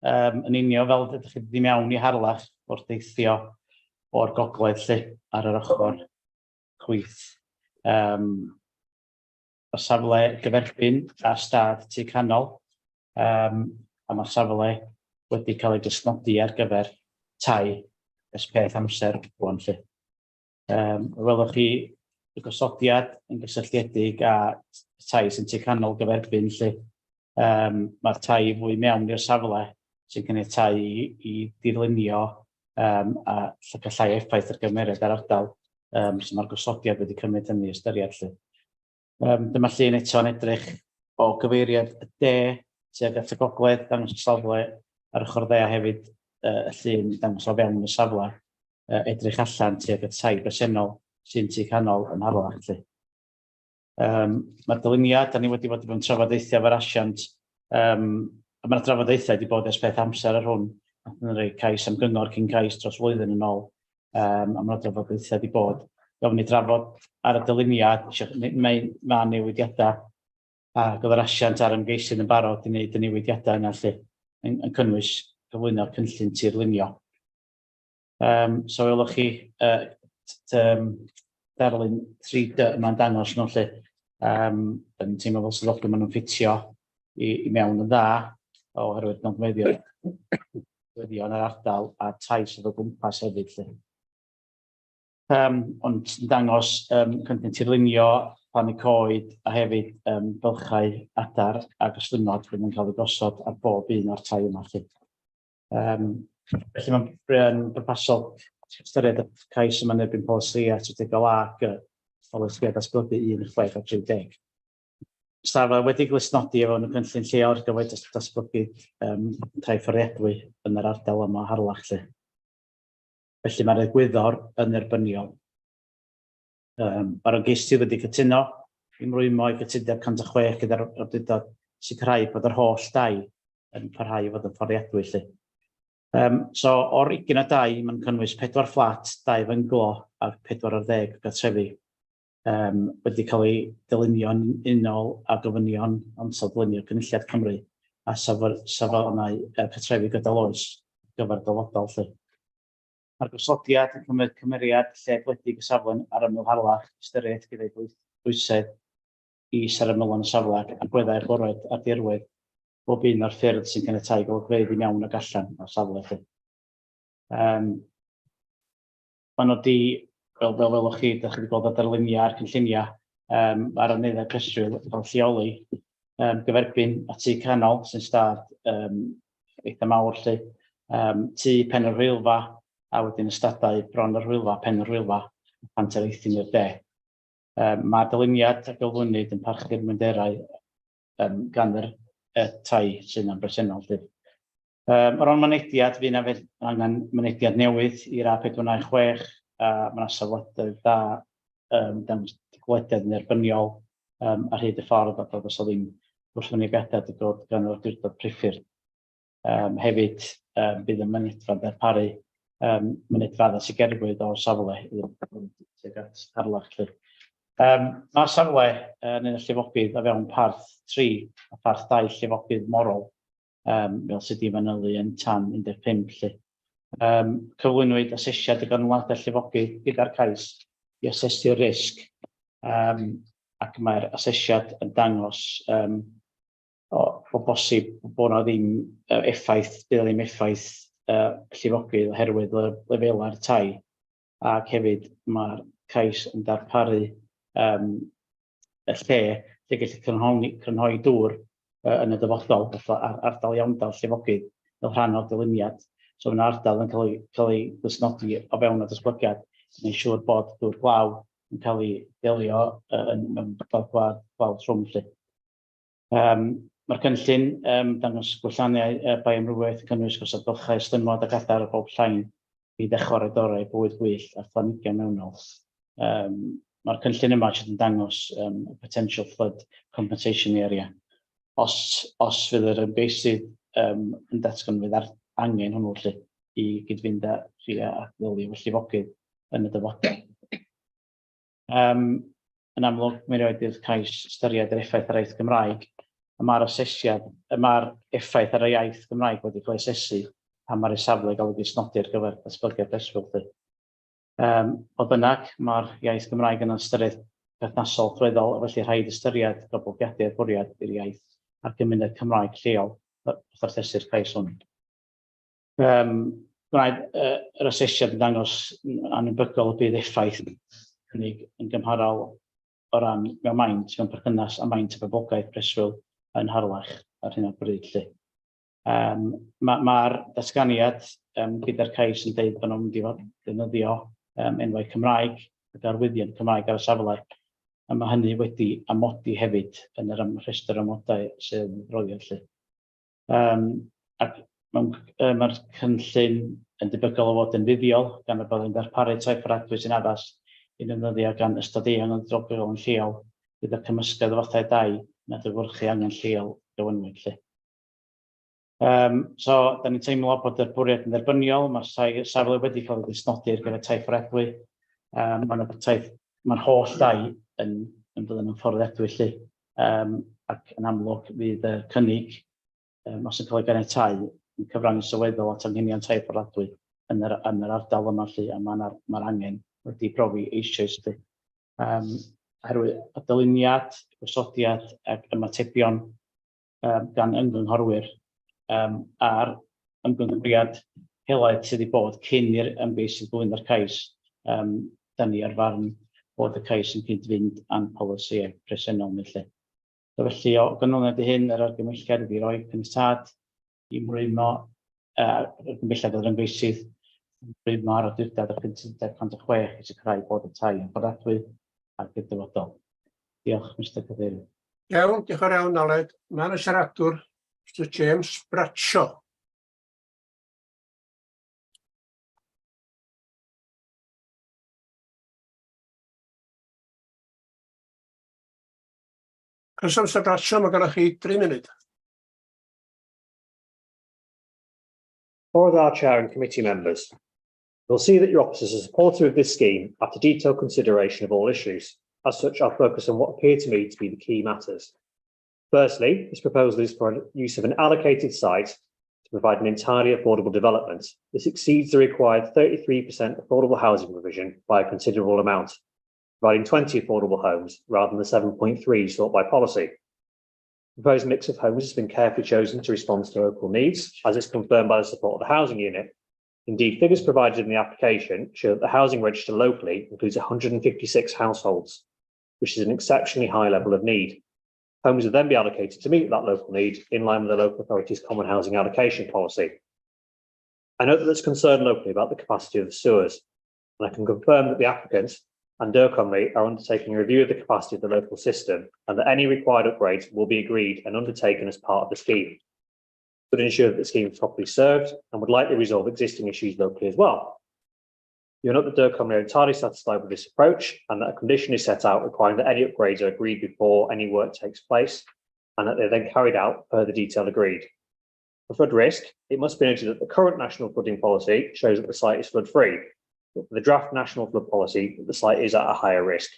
yn union fel ydych chi wedi mewn i Harlech wrth deithio o'r gogledd lle ar yr ochr chwith. Y safle gyferbyn â stad Tŷ Canol, a mae'r safle wedi cael ei glustnodi ar gyfer tai ers peth amser rŵan 'lly. Welwch chi y gosodiad yn gysylltiedig â tai sy'n Tŷ Canol gyferbyn 'lly. Mae'r tai fwy mewn i'r safle sy'n caniatáu i dirlunio a llacio llai o effaith ar gymeriad yr ardal. So mae'r gosodiad wedi cymryd hynny i ystyried 'lly. Dyma llun eto yn edrych o gyfeiriad y de tuag at y gogledd, dangos y safle ar ochr dde a hefyd y llun dangos o fewn y safle, edrych allan tuag at tai bresennol sy'n Tŷ Canol yn Harlech 'lly. Mae'r dyluniad, da ni wedi bod yn trafodaethau efo'r asiant, a mae'r trafodaethau wedi bod ers peth amser ar hwn. Nath nhw roi cais am gyngor cyn cais dros flwyddyn yn ôl, a mae'r drafodaethau wedi bod. Gofyn ni drafod ar y dyluniad, mae ma newidiadau, ac oedd yr asiant a'r ymgeisydd yn barod i wneud y newidiadau yna lle, yn cynnwys cyflwyno'r cynllun tirlunio. So welwch chi darlun 3D yma'n dangos nhw lle. Yn teimlo fel swyddogion maen nhw'n ffitio i mewn yn dda oherwydd nodweddion nodweddion yr ardal a tai sydd o gwmpas hefyd lle. Ond yn dangos cynllun tirlunio, plannu coed a hefyd bylchau adar ac ystlumod fydd yn cael eu gosod ar bob un o'r tai yma lle. Felly mae'n bwrpasol ystyried y cais yma'n erbyn polisi a strategol A G, polisi a datblygu 1, 6 a 30. Safle wedi glustnodi efo yn y cynllun lleol ar gyfer datblygu tai fforddiadwy yn yr ardal yma o Harlech 'lly. Felly mae'r egwyddor yn dderbyniol. Mae'r ymgeisydd wedi cytuno i ymrwymo i gytundeb 106 gyda'r awdurdod sicrhau bod yr holl dai yn parhau i fod yn fforddiadwy 'lly. So o'r 20 o dai, mae'n cynnwys pedwar fflat, dau fynglo a 40 o gartrefi wedi cael eu dylunio'n unol â gofynion ansawdd dylunio Cynulliad Cymru a safonau cartrefi gydol oes ar gyfer dyfodol 'lly. Mae'r gosodiad yn cymryd cymeriad lle gwledig y safle ar ymyl Harlech, ystyriaeth gyda'i bwysedd is ar ymylon y safle ac agweddau agored ar dirwedd bob un o'r ffyrdd sy'n caniatáu golygfeydd i mewn ac allan o'r safle 'lly. Maen nhw wedi, fel welwch chi, dach chi wedi gweld y darluniau a'r cynlluniau ar aneddau preswyl yn cael lleoli gyferbyn a tŷ canol sy'n stad eitha mawr 'lly, tŷ Pen yr Hwylfa a wedyn ystadau Bron yr Hwylfa, Pen yr Hwylfa, a Pant yr Eithin i'r de. Mae dyluniad a gyflwynwyd yn parchu'r mwynderau gan yr tai sydd yna'n bresennol 'lly. O ran mynediad, fydd 'na angen mynediad newydd i'r A496, a mae 'na safleoedd da, dangos gwledydd yn dderbyniol ar hyd y ffordd, a does 'na ddim gwrthwynebiadau wedi dod gan yr awdurdod priffyrdd. Hefyd, bydd y mynedfa'n darparu mynedfa addas i gerdded o'r safle tuag at Harlech 'lly. Mae'r safle yn un o llifogydd o fewn parth 3 a parth 2 llifogydd morol, fel sydd wedi manylu yn tan 15 'lly. Cyflwynwyd asesiad y ganlyniadau llifogydd gyda'r cais i asesu'r risg, ac mae'r asesiad yn dangos o bosib bod 'na ddim effaith, bydd ddim effaith llifogydd oherwydd y lefelau'r tai, ac hefyd mae'r cais yn darparu y lle lle gellir crynhoi dŵr yn y dyfodol, fatha ardal iawndal llifogydd fel rhan o'r dyluniad. So mae'n ardal yn cael ei glustnodi o fewn y datblygiad, yn gwneud siŵr bod dŵr glaw yn cael ei delio mewn glaw trwm 'lly. Mae'r cynllun dangos gwelliannau bioamrywiaeth yn cynnwys gosod bylchau ystlumod ac adar ar bob llain i ddechrau dorau bywyd gwyllt a phlanhigion mewnol. Mae'r cynllun yma sydd yn dangos potential flood compensation area. Os fydd yr ymgeisydd yn datgan fydd ar angen hwnnw 'lly i gyd-fynd â a ddelio efo llifogydd yn y dyfodol. Yn amlwg, mi roed i'r cais ystyried yr effaith ar iaith Gymraeg, a mae'r asesiad, mae'r effaith ar y iaith Gymraeg wedi cael ei asesu pan mae'r safle gael ei glustnodi ar gyfer datblygiad preswyl 'lly. Fodd bynnag, mae'r iaith Gymraeg yn ystyried perthnasol allweddol, a felly rhaid ystyried goblygiadau'r bwriad i'r iaith a'r gymuned Cymraeg lleol wrth asesu'r cais hwn. Gwnaed yr asesiad yn dangos anebygol y bydd effaith cynnig yn gymharol o ran mewn maint, mewn perthynas â maint y boblogaeth preswyl yn Harlech ar hyn o bryd 'lly. Mae'r datganiad gyda'r cais yn deud bod nhw'n mynd i fod defnyddio enwau Cymraeg ac arwyddion Cymraeg ar y safle, a mae hynny wedi amodi hefyd yn yr rhestr amodau sydd yn adroddiad 'lly. Ac mae'r cynllun yn debygol o fod yn fuddiol gan y bydd yn darparu tai fforddiadwy sy'n addas i ddefnyddio gan ystod eang o drigolion lleol gyda cymysgedd o fathau dai yn adlewyrchu angen lleol gyfynwyd 'lly. So, da ni'n teimlo bod y bwriad yn dderbyniol, mae'r safle wedi cael ei glustnodi ar gyfer tai fforddiadwy. Mae'r holl dai yn bydd yn fforddiadwy 'lly. Ac yn amlwg fydd y cynnig, os yn cael ei ganiatáu, yn cyfrannu sylweddol at anghenion tai fforddiadwy yn yr ardal yma 'lly, a mae'r angen wedi profi eisoes 'lly. Oherwydd y dyluniad, gosodiad ac ymatebion gan ymgynghorwyr a'r ymgynghoriad helaeth sydd wedi bod cyn i'r ymgeisydd gyflwyno'r cais, da ni ar farn bod y cais yn cyd-fynd â'n polisïau presennol ni 'lly. So felly, o ganlyniad i hyn, yr argymhelliad ydy roi caniatâd i ymrwymo, argymhelliad yr ymgeisydd ymrwymo ar awdurdod y cytundeb 106 i sicrhau bod y tai yn fforddiadwy ar gyfer dyfodol. Diolch, Mr Cadeirydd. Iawn, diolch yn fawr iawn, Aled. Mae yna siaradwr, Mr James Bradshaw. Croeso, Mr Bradshaw, mae gennych chi 3 munud. Bore da, Chair and committee members. You'll see that your officers are supportive of this scheme after detailed consideration of all issues. As such, I'll focus on what appear to me to be the key matters. Firstly, this proposal is for use of an allocated site to provide an entirely affordable development. This exceeds the required 33% affordable housing provision by a considerable amount, providing 20 affordable homes rather than the 7.3 sought by policy. The proposed mix of homes has been carefully chosen to respond to local needs, as is confirmed by the support of the housing unit. Indeed, figures provided in the application show that the housing register locally includes 156 households, which is an exceptionally high level of need. Homes will then be allocated to meet that local need in line with the local authority's common housing allocation policy. I note that there's concern locally about the capacity of the sewers, and I can confirm that the applicant and Dŵr Cymru are undertaking a review of the capacity of the local system and that any required upgrades will be agreed and undertaken as part of the scheme. Would ensure that the scheme is properly served and would likely resolve existing issues locally as well. You'll note that Dŵr Cymru are entirely satisfied with this approach and that a condition is set out requiring that any upgrades are agreed before any work takes place and that they're then carried out per the detail agreed. For flood risk, it must be noted that the current national flooding policy shows that the site is flood free, but for the draft national flood policy, that the site is at a higher risk.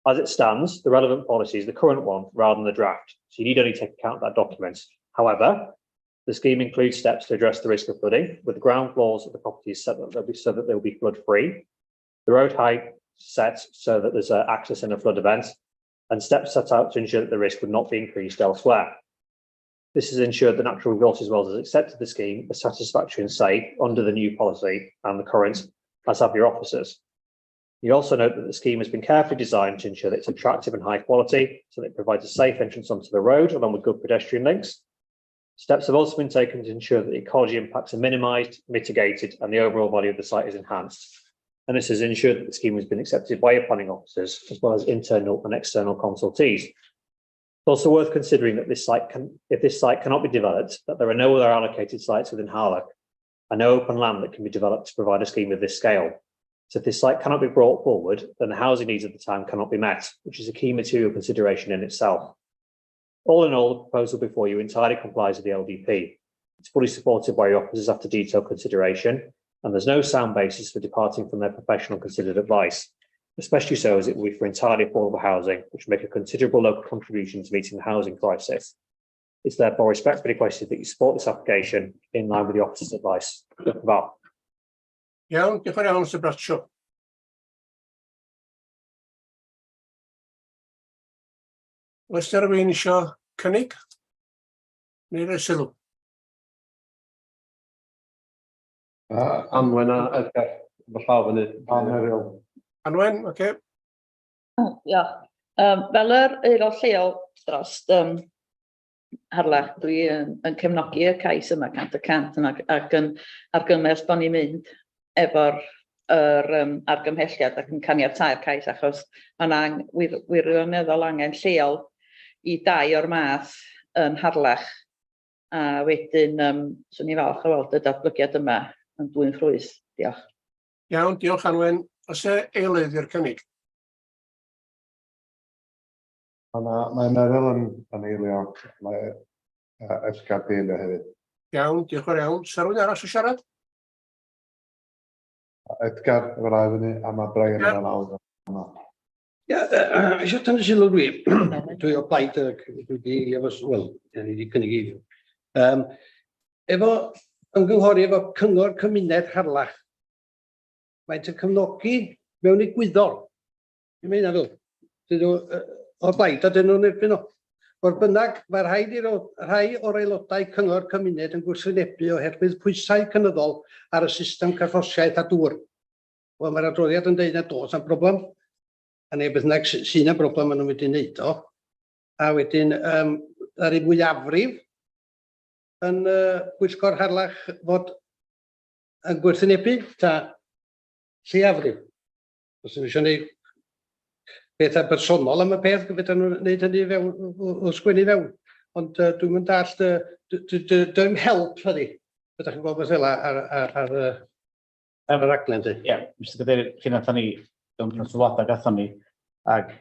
As it stands, the relevant policy is the current one rather than the draft, so you need only take account of that document. However, the scheme includes steps to address the risk of flooding, with the ground floors of the properties set that they'll be so that they'll be flood free, the road height set so that there's access in a flood event, and steps set out to ensure that the risk would not be increased elsewhere. This has ensured that Natural Resources Wales has accepted the scheme as satisfactory and safe under the new policy and the current, as have your officers. You also note that the scheme has been carefully designed to ensure that it's attractive and high quality, so that it provides a safe entrance onto the road along with good pedestrian links. Steps have also been taken to ensure that the ecology impacts are minimised, mitigated, and the overall value of the site is enhanced. And this has ensured that the scheme has been accepted by your planning officers, as well as internal and external consultees. It's also worth considering that this site can, if this site cannot be developed, that there are no other allocated sites within Harlech and no open land that can be developed to provide a scheme of this scale. So if this site cannot be brought forward, then the housing needs of the town cannot be met, which is a key material consideration in itself. All in all, the proposal before you entirely complies with the LDP. It's fully supported by your officers after detailed consideration, and there's no sound basis for departing from their professional considered advice, especially so as it will be for entirely affordable housing, which will make a considerable local contribution to meeting the housing crisis. It's therefore respectfully requested that you support this application in line with the officer's advice. Diolch yn fawr. Iawn, diolch yn iawn, Mr Bradshaw. Oes 'na rywun isio cynnig? Neu roi sylw? Anwen a Edgar, efo llaw fyny. Anwen. Anwen, oce. Diolch. Fel yr aelod lleol dros Harlech, dwi yn cefnogi y cais yma 100% yn ac yn argymell bod ni'n mynd efo'r yr argymhelliad ac yn caniatáu'r cais, achos mae yna wirioneddol angen lleol i dai o'r math yn Harlech. A wedyn, swn i'n falch o weld y datblygiad yma yn dwyn ffrwyth. Diolch. Iawn, diolch Anwen. Oes e eilydd i'r cynnig? Mae Meryl yn eilio, mae Edgar di eilio hefyd. Iawn, diolch yn fawr iawn. Sa rhywun arall eisiau siarad? Edgar efo'r ail fyny, a mae Brian yn lawr. Ie, eisiau tynnu sylw dwi. Dwi o blaid, dwi wedi eilio, wel, ni wedi cynnig eilio. Efo ymgynghori efo Cyngor Cymuned Harlech, maent yn cefnogi mewn egwyddor. Dwi'n meddwl fel, dyn nhw o blaid a dyn nhw'n erbyn o. Fodd bynnag, mae rhaid i rhai o'r aelodau Cyngor Cymuned yn gwrthwynebu oherwydd pwysau cynyddol ar y system carthffosiaeth a dŵr. Wel, mae'r adroddiad yn dweud na does na'm broblem. A neu beth bynnag sy'n y broblem maen nhw'n mynd i wneud o. A wedyn, yr un mwyafrif yn Pwyllgor Harlech fod yn gwrthwynebu, ta lleiafrif. Os ydyn nhw eisiau gwneud pethau bersonol am y peth, fedra nhw wneud hynny fewn, o sgwennu fewn. Ond dwi'm yn dallt, dim help ydi. Ydych chi'n gweld beth fel ar y raglen, di? Ie, Mr Cadeirydd, chi nathon ni, mewn sylwadau gathon ni, ac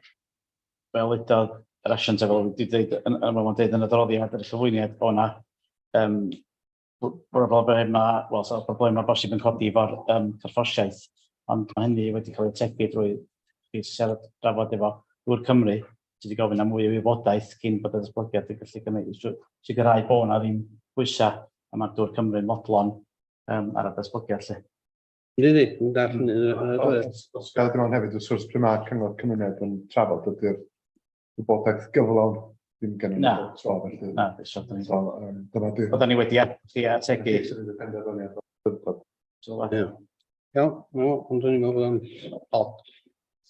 fel udodd yr asiant efo wedi dweud, yn dweud yn y adroddiad yr cyflwyniad o na problema, wel, so problema bosib yn codi efo'r carthffosiaeth, ond mae hynny wedi cael ei ategu drwy chi siarad drafod efo Dŵr Cymru, sydd wedi gofyn am mwy o wybodaeth cyn bod y datblygiad yn gallu gymryd, sicrhau bod na ddim pwysau, a mae Dŵr Cymru'n fodlon ar y datblygiad lle. Yndi, yn dallt hynny. Os gael dim hefyd, wrth gwrs, pryd mae Cyngor Cymuned yn trafod ydy'r wybodaeth gyflawn ddim gen Na. tro, felly. Na, so, So, dyna di. Oedden ni wedi ategu. Ie. Iawn, no, ond o'n i'n meddwl bod o'n od.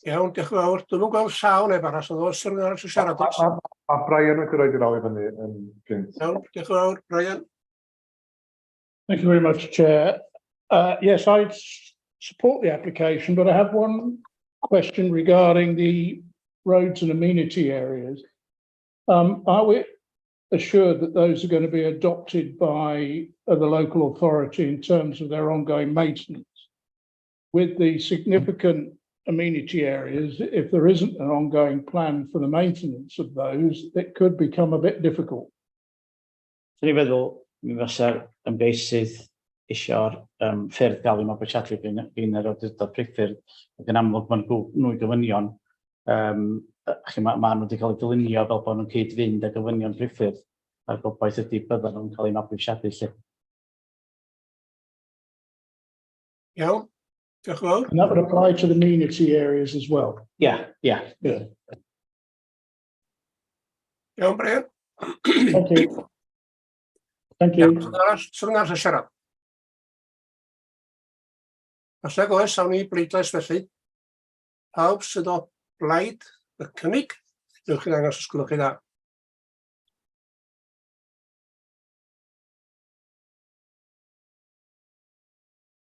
Iawn, diolch yn fawr. Dwi'm yn gweld llaw neb arall, ond oes rhywun arall eisiau siarad? Oes? A Brian wedi rhoi ei law i fyny yn gynt. Iawn, diolch yn fawr, Brian. Thank you very much, Chair. Yes, I support the application, but I have one question regarding the roads and amenity areas. Are we assured that those are going to be adopted by the local authority in terms of their ongoing maintenance? With the significant amenity areas, if there isn't an ongoing plan for the maintenance of those, it could become a bit difficult. So ni'n feddwl, Mi fysa'r ymgeisydd eisiau'r um, ffyrdd gael eu mabwysiadu gan, gan yr awdurdod priffyrdd, ac yn amlwg mae'n nwy gofynion, um, chi, ma, ma nhw wedi cael eu dylunio fel bod nhw'n cyd-fynd â gofynion priffyrdd, a'r gobaith ydy byddan nhw'n cael eu mabwysiadu lle. Iawn, diolch yn fawr. And that would apply to the amenity areas as well. Yeah, yeah. Yeah. Iawn, Brian. Thank you. Thank you. Iawn, arall, swn arall yn siarad. Os nag oes, awn ni bleidlais felly. Pawb sydd o blaid y cynnig, newch chi ddangos os gwelwch chi dda.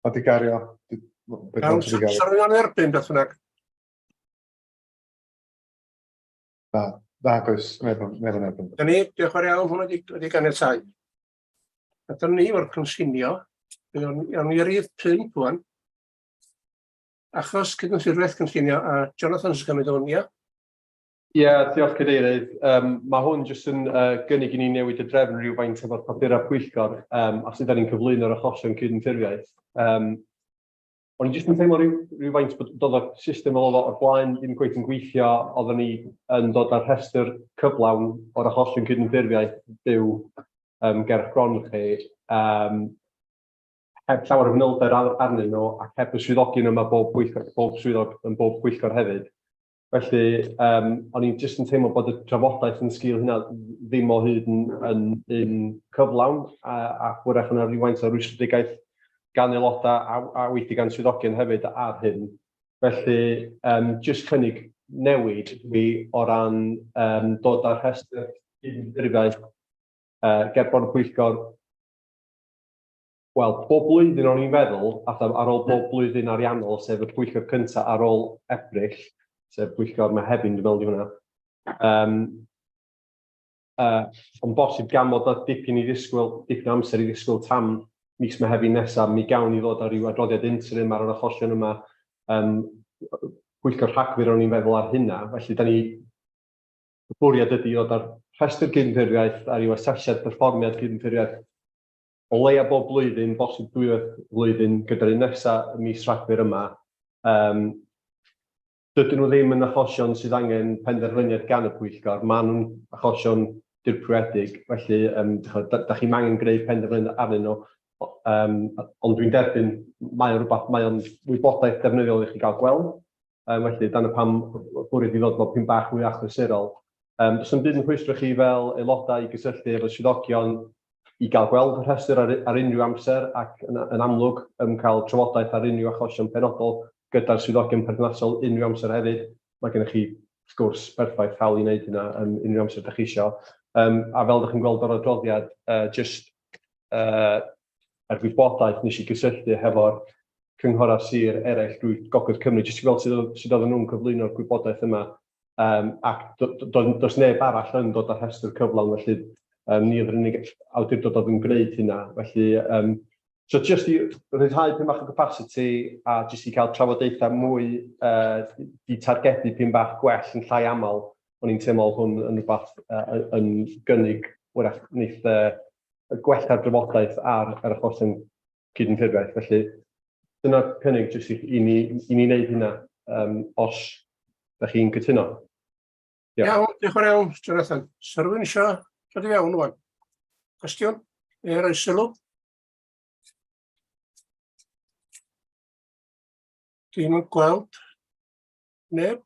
A di gario. Iawn, swn i'n erbyn beth bynnag. Na, na, oes, neb yn neb yn erbyn. Dyna ni, diolch yn fawr iawn, hwnna wedi, wedi ganiatáu. A dyna ni o'r cynllunio. Awn ni rif 5 wan. Achos cydymffurfiaeth cynllunio, a Jonathan sy'n cymryd hwn, ia? Ie, diolch Cadeirydd. Um, mae hwn jyst yn uh, gynnig i ni newid y drefn rhywfaint efo'r papurau pwyllgor um, a sut da ni'n cyflwyno'r achosion cydymffurfiaeth. Um, o'n i jyst yn teimlo rhyw, rhywfaint bod dod o'r system fel oedd o o'r blaen ddim cweit yn gweithio, oedden ni yn dod â'r rhestr cyflawn o'r achosion cydymffurfiaeth byw um, ger bron chi, um, heb llawer o fanylder ar, arnyn nhw ac heb y swyddogion yma bob, pwyllgor, bob swyddog yn bob pwyllgor hefyd. Felly, um, o'n i'n jyst yn teimlo bod y trafodaeth yn sgil hynna ddim o hyd yn, yn, yn cyflawn a, a hwyrach yna rhywfaint o rwystredigaeth gan aelodau a, a weithio gan swyddogion hefyd ar hyn. Felly, um, jyst cynnig newid fi o ran um, dod â'r rhestr cydymffurfiaeth uh, ger bron y pwyllgor Wel, bob blwyddyn o'n i'n feddwl, fatha ar ôl bob blwyddyn ariannol, sef y pwyllgor cyntaf ar ôl Ebrill, sef pwyllgor Mehefin, dwi'n meddwl di hwnna. Um, uh, ond bosib gan fod na dipyn i ddisgwyl, dipyn o amser i ddisgwyl tam mis Mehefin nesaf, mi gawn ni ddod ar ryw adroddiad interim ar yr achosion yma. Um, pwyllgor Rhagfyr o'n i'n feddwl ar hynna, felly da ni, y bwriad ydy ddod ar rhestr gydymffurfiaeth a ryw asesiad perfformiad gydymffurfiaeth o leia bob blwyddyn, bosib dwywaith y flwyddyn, gyda'r un nesa ym mis Rhagfyr yma. Um, dydyn nhw ddim yn achosion sydd angen penderfyniad gan y pwyllgor, maen nhw'n achosion dirprwyedig, felly um, da, da chi'n angen gwneud penderfyniad arnyn nhw, um, ond dwi'n derbyn mae o'n rhywbeth, mae o'n wybodaeth defnyddiol i chi gael gweld, um, felly dyna pam bwriad i ddod fel pyn bach mwy achlysurol. Um, does dim byd yn rhwystro chi fel aelodau i gysylltu efo swyddogion i gael gweld y rhestr ar, ar unrhyw amser ac yn, yn amlwg um, cael trafodaeth ar unrhyw achosion penodol gyda'r swyddogion perthnasol unrhyw amser hefyd. Mae gennych chi sgwrs perffaith hawl i wneud hynna um, unrhyw amser ydych chi eisiau. Um, a fel ydych chi'n gweld o'r adroddiad, uh, just uh, er gwybodaeth nes i gysylltu hefo'r cynghorau sir eraill drwy Gogledd Cymru, jyst i gweld sut, sut oedden nhw'n cyflwyno'r gwybodaeth yma um, ac do, do, does neb arall yn dod â rhestr cyflawn, felly um, ni oedd yr unig awdurdod oedd yn gwneud hynna. Felly, um, so just i rhyddhau pyn bach o capacity a jyst i cael trafodaethau mwy uh, di targedu pyn bach gwell yn llai aml, o'n i'n teimlo hwn yn rhywbeth uh, yn gynnig wrach wneith uh, gwella'r drafodaeth ar yr achosion cydymffurfiaeth. Felly dyna'r cynnig jyst i, i, ni, i ni wneud hynna um, os da chi'n cytuno. Diolch. Iawn, diolch yn fawr iawn, Jonathan. Sa rhywun eisiau dod i fewn rwan? Cwestiwn? Neu roi sylw? Dwi'm yn gweld neb.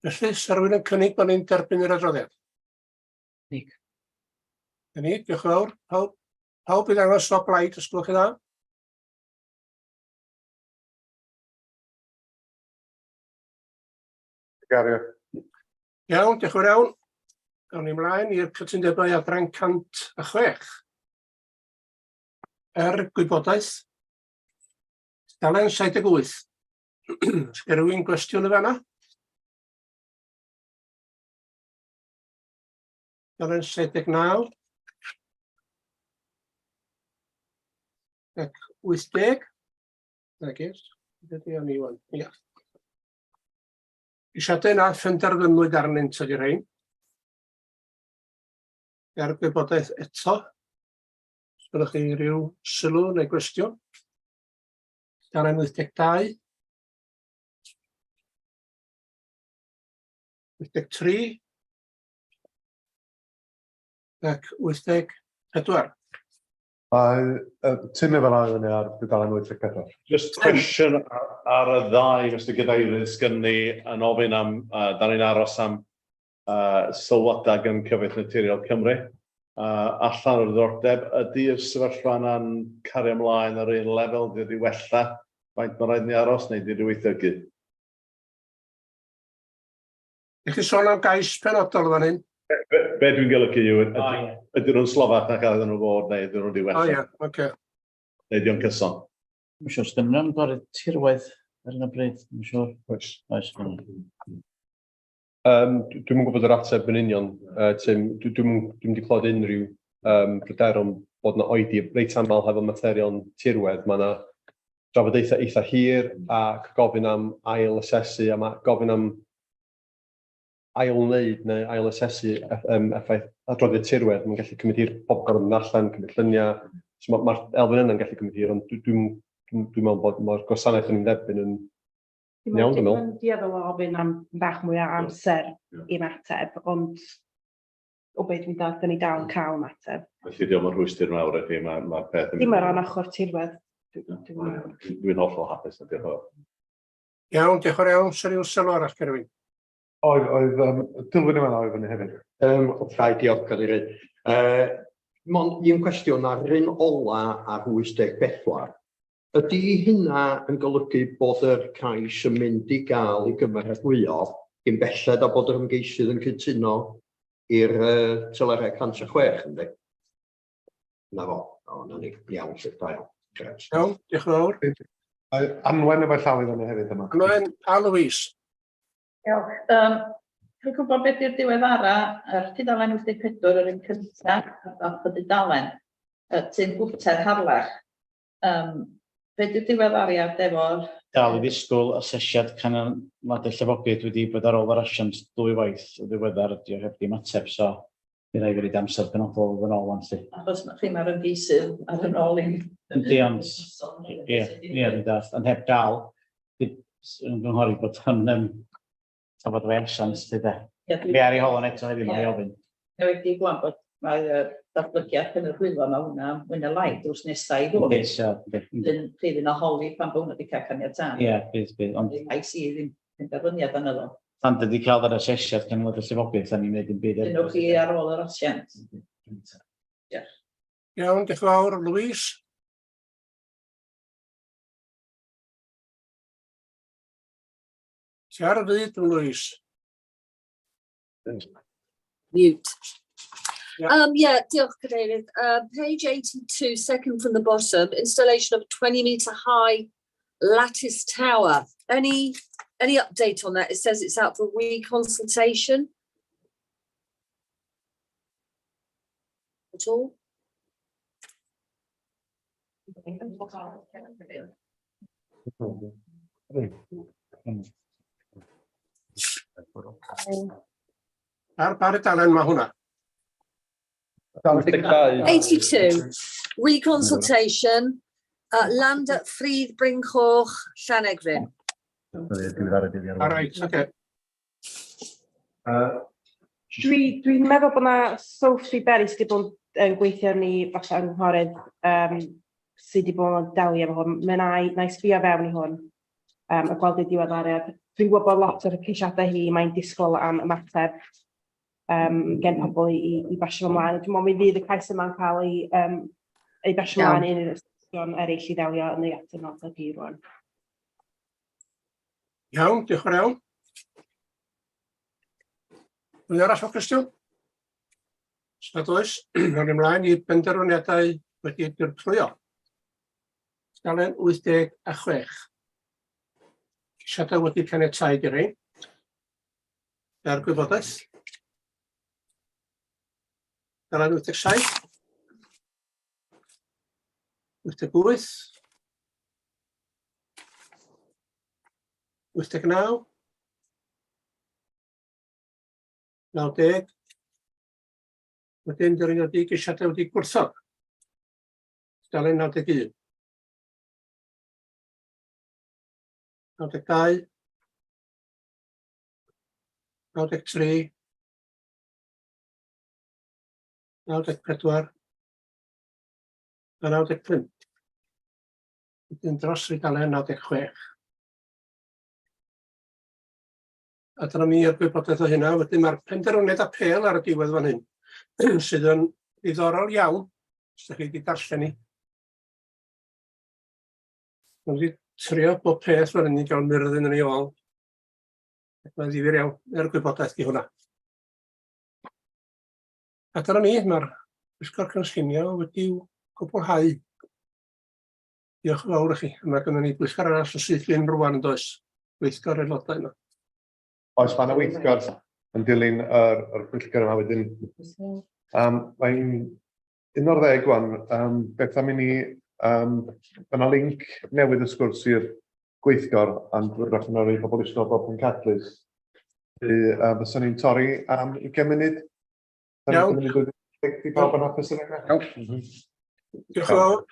Felly, sa rhywun yn cynnig bod ni'n derbyn yr adroddiad? Nick. Dyna ni, diolch yn fawr. Pawb, pawb i ddangos o blaid, os gwelwch chi dda. Gario. Iawn, diolch yn fawr iawn. Gawn ni ymlaen i'r cytundebau adran 106. Er gwybodaeth, dalen 78. Os gen rhywun gwestiwn yn fanna? Dalen 79. Ac 80. Na gyd. Dydy o'n i wan. Ia. Eisiadau na phenderfynwyd arnynt ydy rhain. Er gwybodaeth eto, os byddwch chi rhyw sylw neu gwestiwn. Tudalen 82. 83 ac 84. Mae Tim efo law i fyny ar dudalen 84. Just cwestiwn ar y ddau, Mr Cadeirydd, sgynny ni yn ofyn am, da ni'n aros am sylwadau gan Cyfoeth Naturiol Cymru. Allan o'r ddiddordeb, ydy'r sefyllfa yna'n cario ymlaen ar un lefel, ydy wedi wella? Faint mae rhaid ni aros neu ydy wedi weithiogu? Ych chi sôn am gais penodol fan hyn? Be, be dwi'n golygu yw, ydyn nhw'n slofach na cael iddyn nhw fod, neu ydyn nhw wedi wella? O ie, oce. Neu ydy o'n cyson? Dwi'n siŵr, sgynny nhw'n gorau tirwedd ar hyn o bryd, dwi'n siŵr. Oes. Oes. Dwi'm yn gwybod yr ateb yn union, Tim. Dwi'm dwi'm 'di clywed unrhyw pryderon bod 'na oedi. Reit aml hefo materion tirwedd, mae 'na drafodaethau eitha hir ac gofyn am ail asesu a ma' gofyn am ail wneud neu ail asesu effaith adroddiad tirwedd. Mae'n gallu cymryd hir, pobl gorfod mynd allan, cymryd lluniau. So mae'r elfen yna'n gallu cymryd hir, ond dwi'n dwi meddwl bod mae'r gwasanaeth yn dderbyn yn iawn, dwi'n meddwl. Mae'n dueddol o ofyn am bach mwy o amser i ymateb, ond o beth dwi'n dal, dyn ni dal yn cael ymateb. Felly diolch yn rhwystr mawr i chi, mae'r ma peth yn... Dim o ran ochr tirwedd. Dwi'n hollol hapus na, diolch yn fawr. Iawn, diolch yn fawr iawn. Swn i'n sylw arall, Gerwyn. Oedd, oedd, Dilwyn yma'n oedd fyny hefyd. Rhaid, diolch, Cadeirydd. Mond un cwestiwn ar un ola ar 84. Ydy hynna yn golygu bod yr cais yn mynd i gael ei gymeradwyo cyn belled â bod yr ymgeisydd yn cytuno i'r telerau 106, yndi? Na fo. O, na ni. Iawn, lle, da iawn. Grêt. Iawn, diolch yn fawr. Mae Anwen efo llaw i fyny hefyd yma. Anwen a Louise. Diolch. Dwi'n gwybod beth yw'r diweddara ar tudalen 84 yr un cyntaf ar y dudalen, y Tim Gwter Harlech. Be di'r diweddariad efo'r... Dal i ddisgwyl asesiad canlyniadau llifogydd wedi bod ar ôl yr asiant ddwy waith yn ddiweddar, ydy o heb di ymateb, so mi rai fi roid amser penodol yn ôl wan 'lly. Achos chi mae'r ymgeisydd ar yn ôl i'n... Yndi, ond ie, ie, dwi'n dallt, ond heb gael, yn gynghori bod yn trafod efo'i asiant 'lly de. Fi ar ei hol o'n eto heddiw, mae'n ei ofyn. Dwi wedi gweld bod mae y datblygiad pen yr hwylo mae hwnna mwy na lai drws nesaf i fod. Yndi, so, yndi. Yn pryd un o holi pan bod hwnna wedi cael caniatâd. Ie, bydd, bydd. Ond... Ai si ddim penderfyniad arno fo. Tan dydi cael yr asesiad canlyniad y llifogydd, dan ni'n gwneud dim byd. Dynwch chi ar ôl yr asiant. Diolch. Iawn, diolch yn fawr. Louise? Ti ar y fyd, Louise? Mute. Yeah. Yeah, diolch Cadeirydd. Page 82, second from the bottom, installation of a 20 metre high lattice tower. Any update on that? It says it's out for reconsultation. At all? Ar ba dudalen mae hwnna? 82, reconsultation, land at Ffridd Bryn Coch, Llanegryn. All right, okay. Dwi'n meddwl bod na Sophie Berry sydd wedi bod yn gweithio ni falle yng Nghynghorydd sydd wedi bod yn delio efo hwn. Mae na i sbio fewn i hwn a gweld ei diweddariad. Dwi'n gwybod bod lot o'r ceisiadau hi, mae'n disgwyl am ymateb gen pobl i basio fo ymlaen. Dwi'n meddwl mi fydd y cais yma'n cael ei basio ymlaen i unrhyw ysgolion eraill i ddelio yn ei atynod hi rwan. Iawn, diolch yn fawr iawn. Rwy'n arall o cwestiwn? Os nad oes, awn ymlaen i benderfyniadau wedi dirprwyo. Tudalen 86. Ceisiadau wedi caniatáu di rhain. Er gwybodaeth. Tudalen 87. 88. 89. 90. Wedyn, dyn ni'n nodi geisiadau wedi gwrthod. Tudalen 91. 92. 93. 94. A 95. Wedyn dros i dalen 96. A dyna ni o'r gwybodaeth o hynna. Wedyn mae'r penderfyniad apêl ar y diwedd fan hyn, sydd yn ddiddorol iawn, os ydych chi wedi darllen ni. Mae wedi trio bob peth fan hyn i gael myrddin yn ei ôl. Ac mae'n ddifyr iawn er gwybodaeth di hwnna. A dyna ni, mae'r pwyllgor cynllunio wedi'w gwblhau. Diolch yn fawr i chi. Mae gynnon ni bwyllgor arall yn syth bin rwan yn does? Weithgor aelodau yma. Oes, mae yna weithgor yn dilyn yr, yr pwyllgor yma wedyn. Mae'n 11 wan. Beth am i ni, mae yna link newydd wrth gwrs i'r gweithgor, ond wrach yn o'r pobl eisiau dod o pencadlys. Felly, fyswn ni'n torri am 20 munud. Iawn. Di pawb yn hapus yn yna? Iawn. Diolch yn fawr.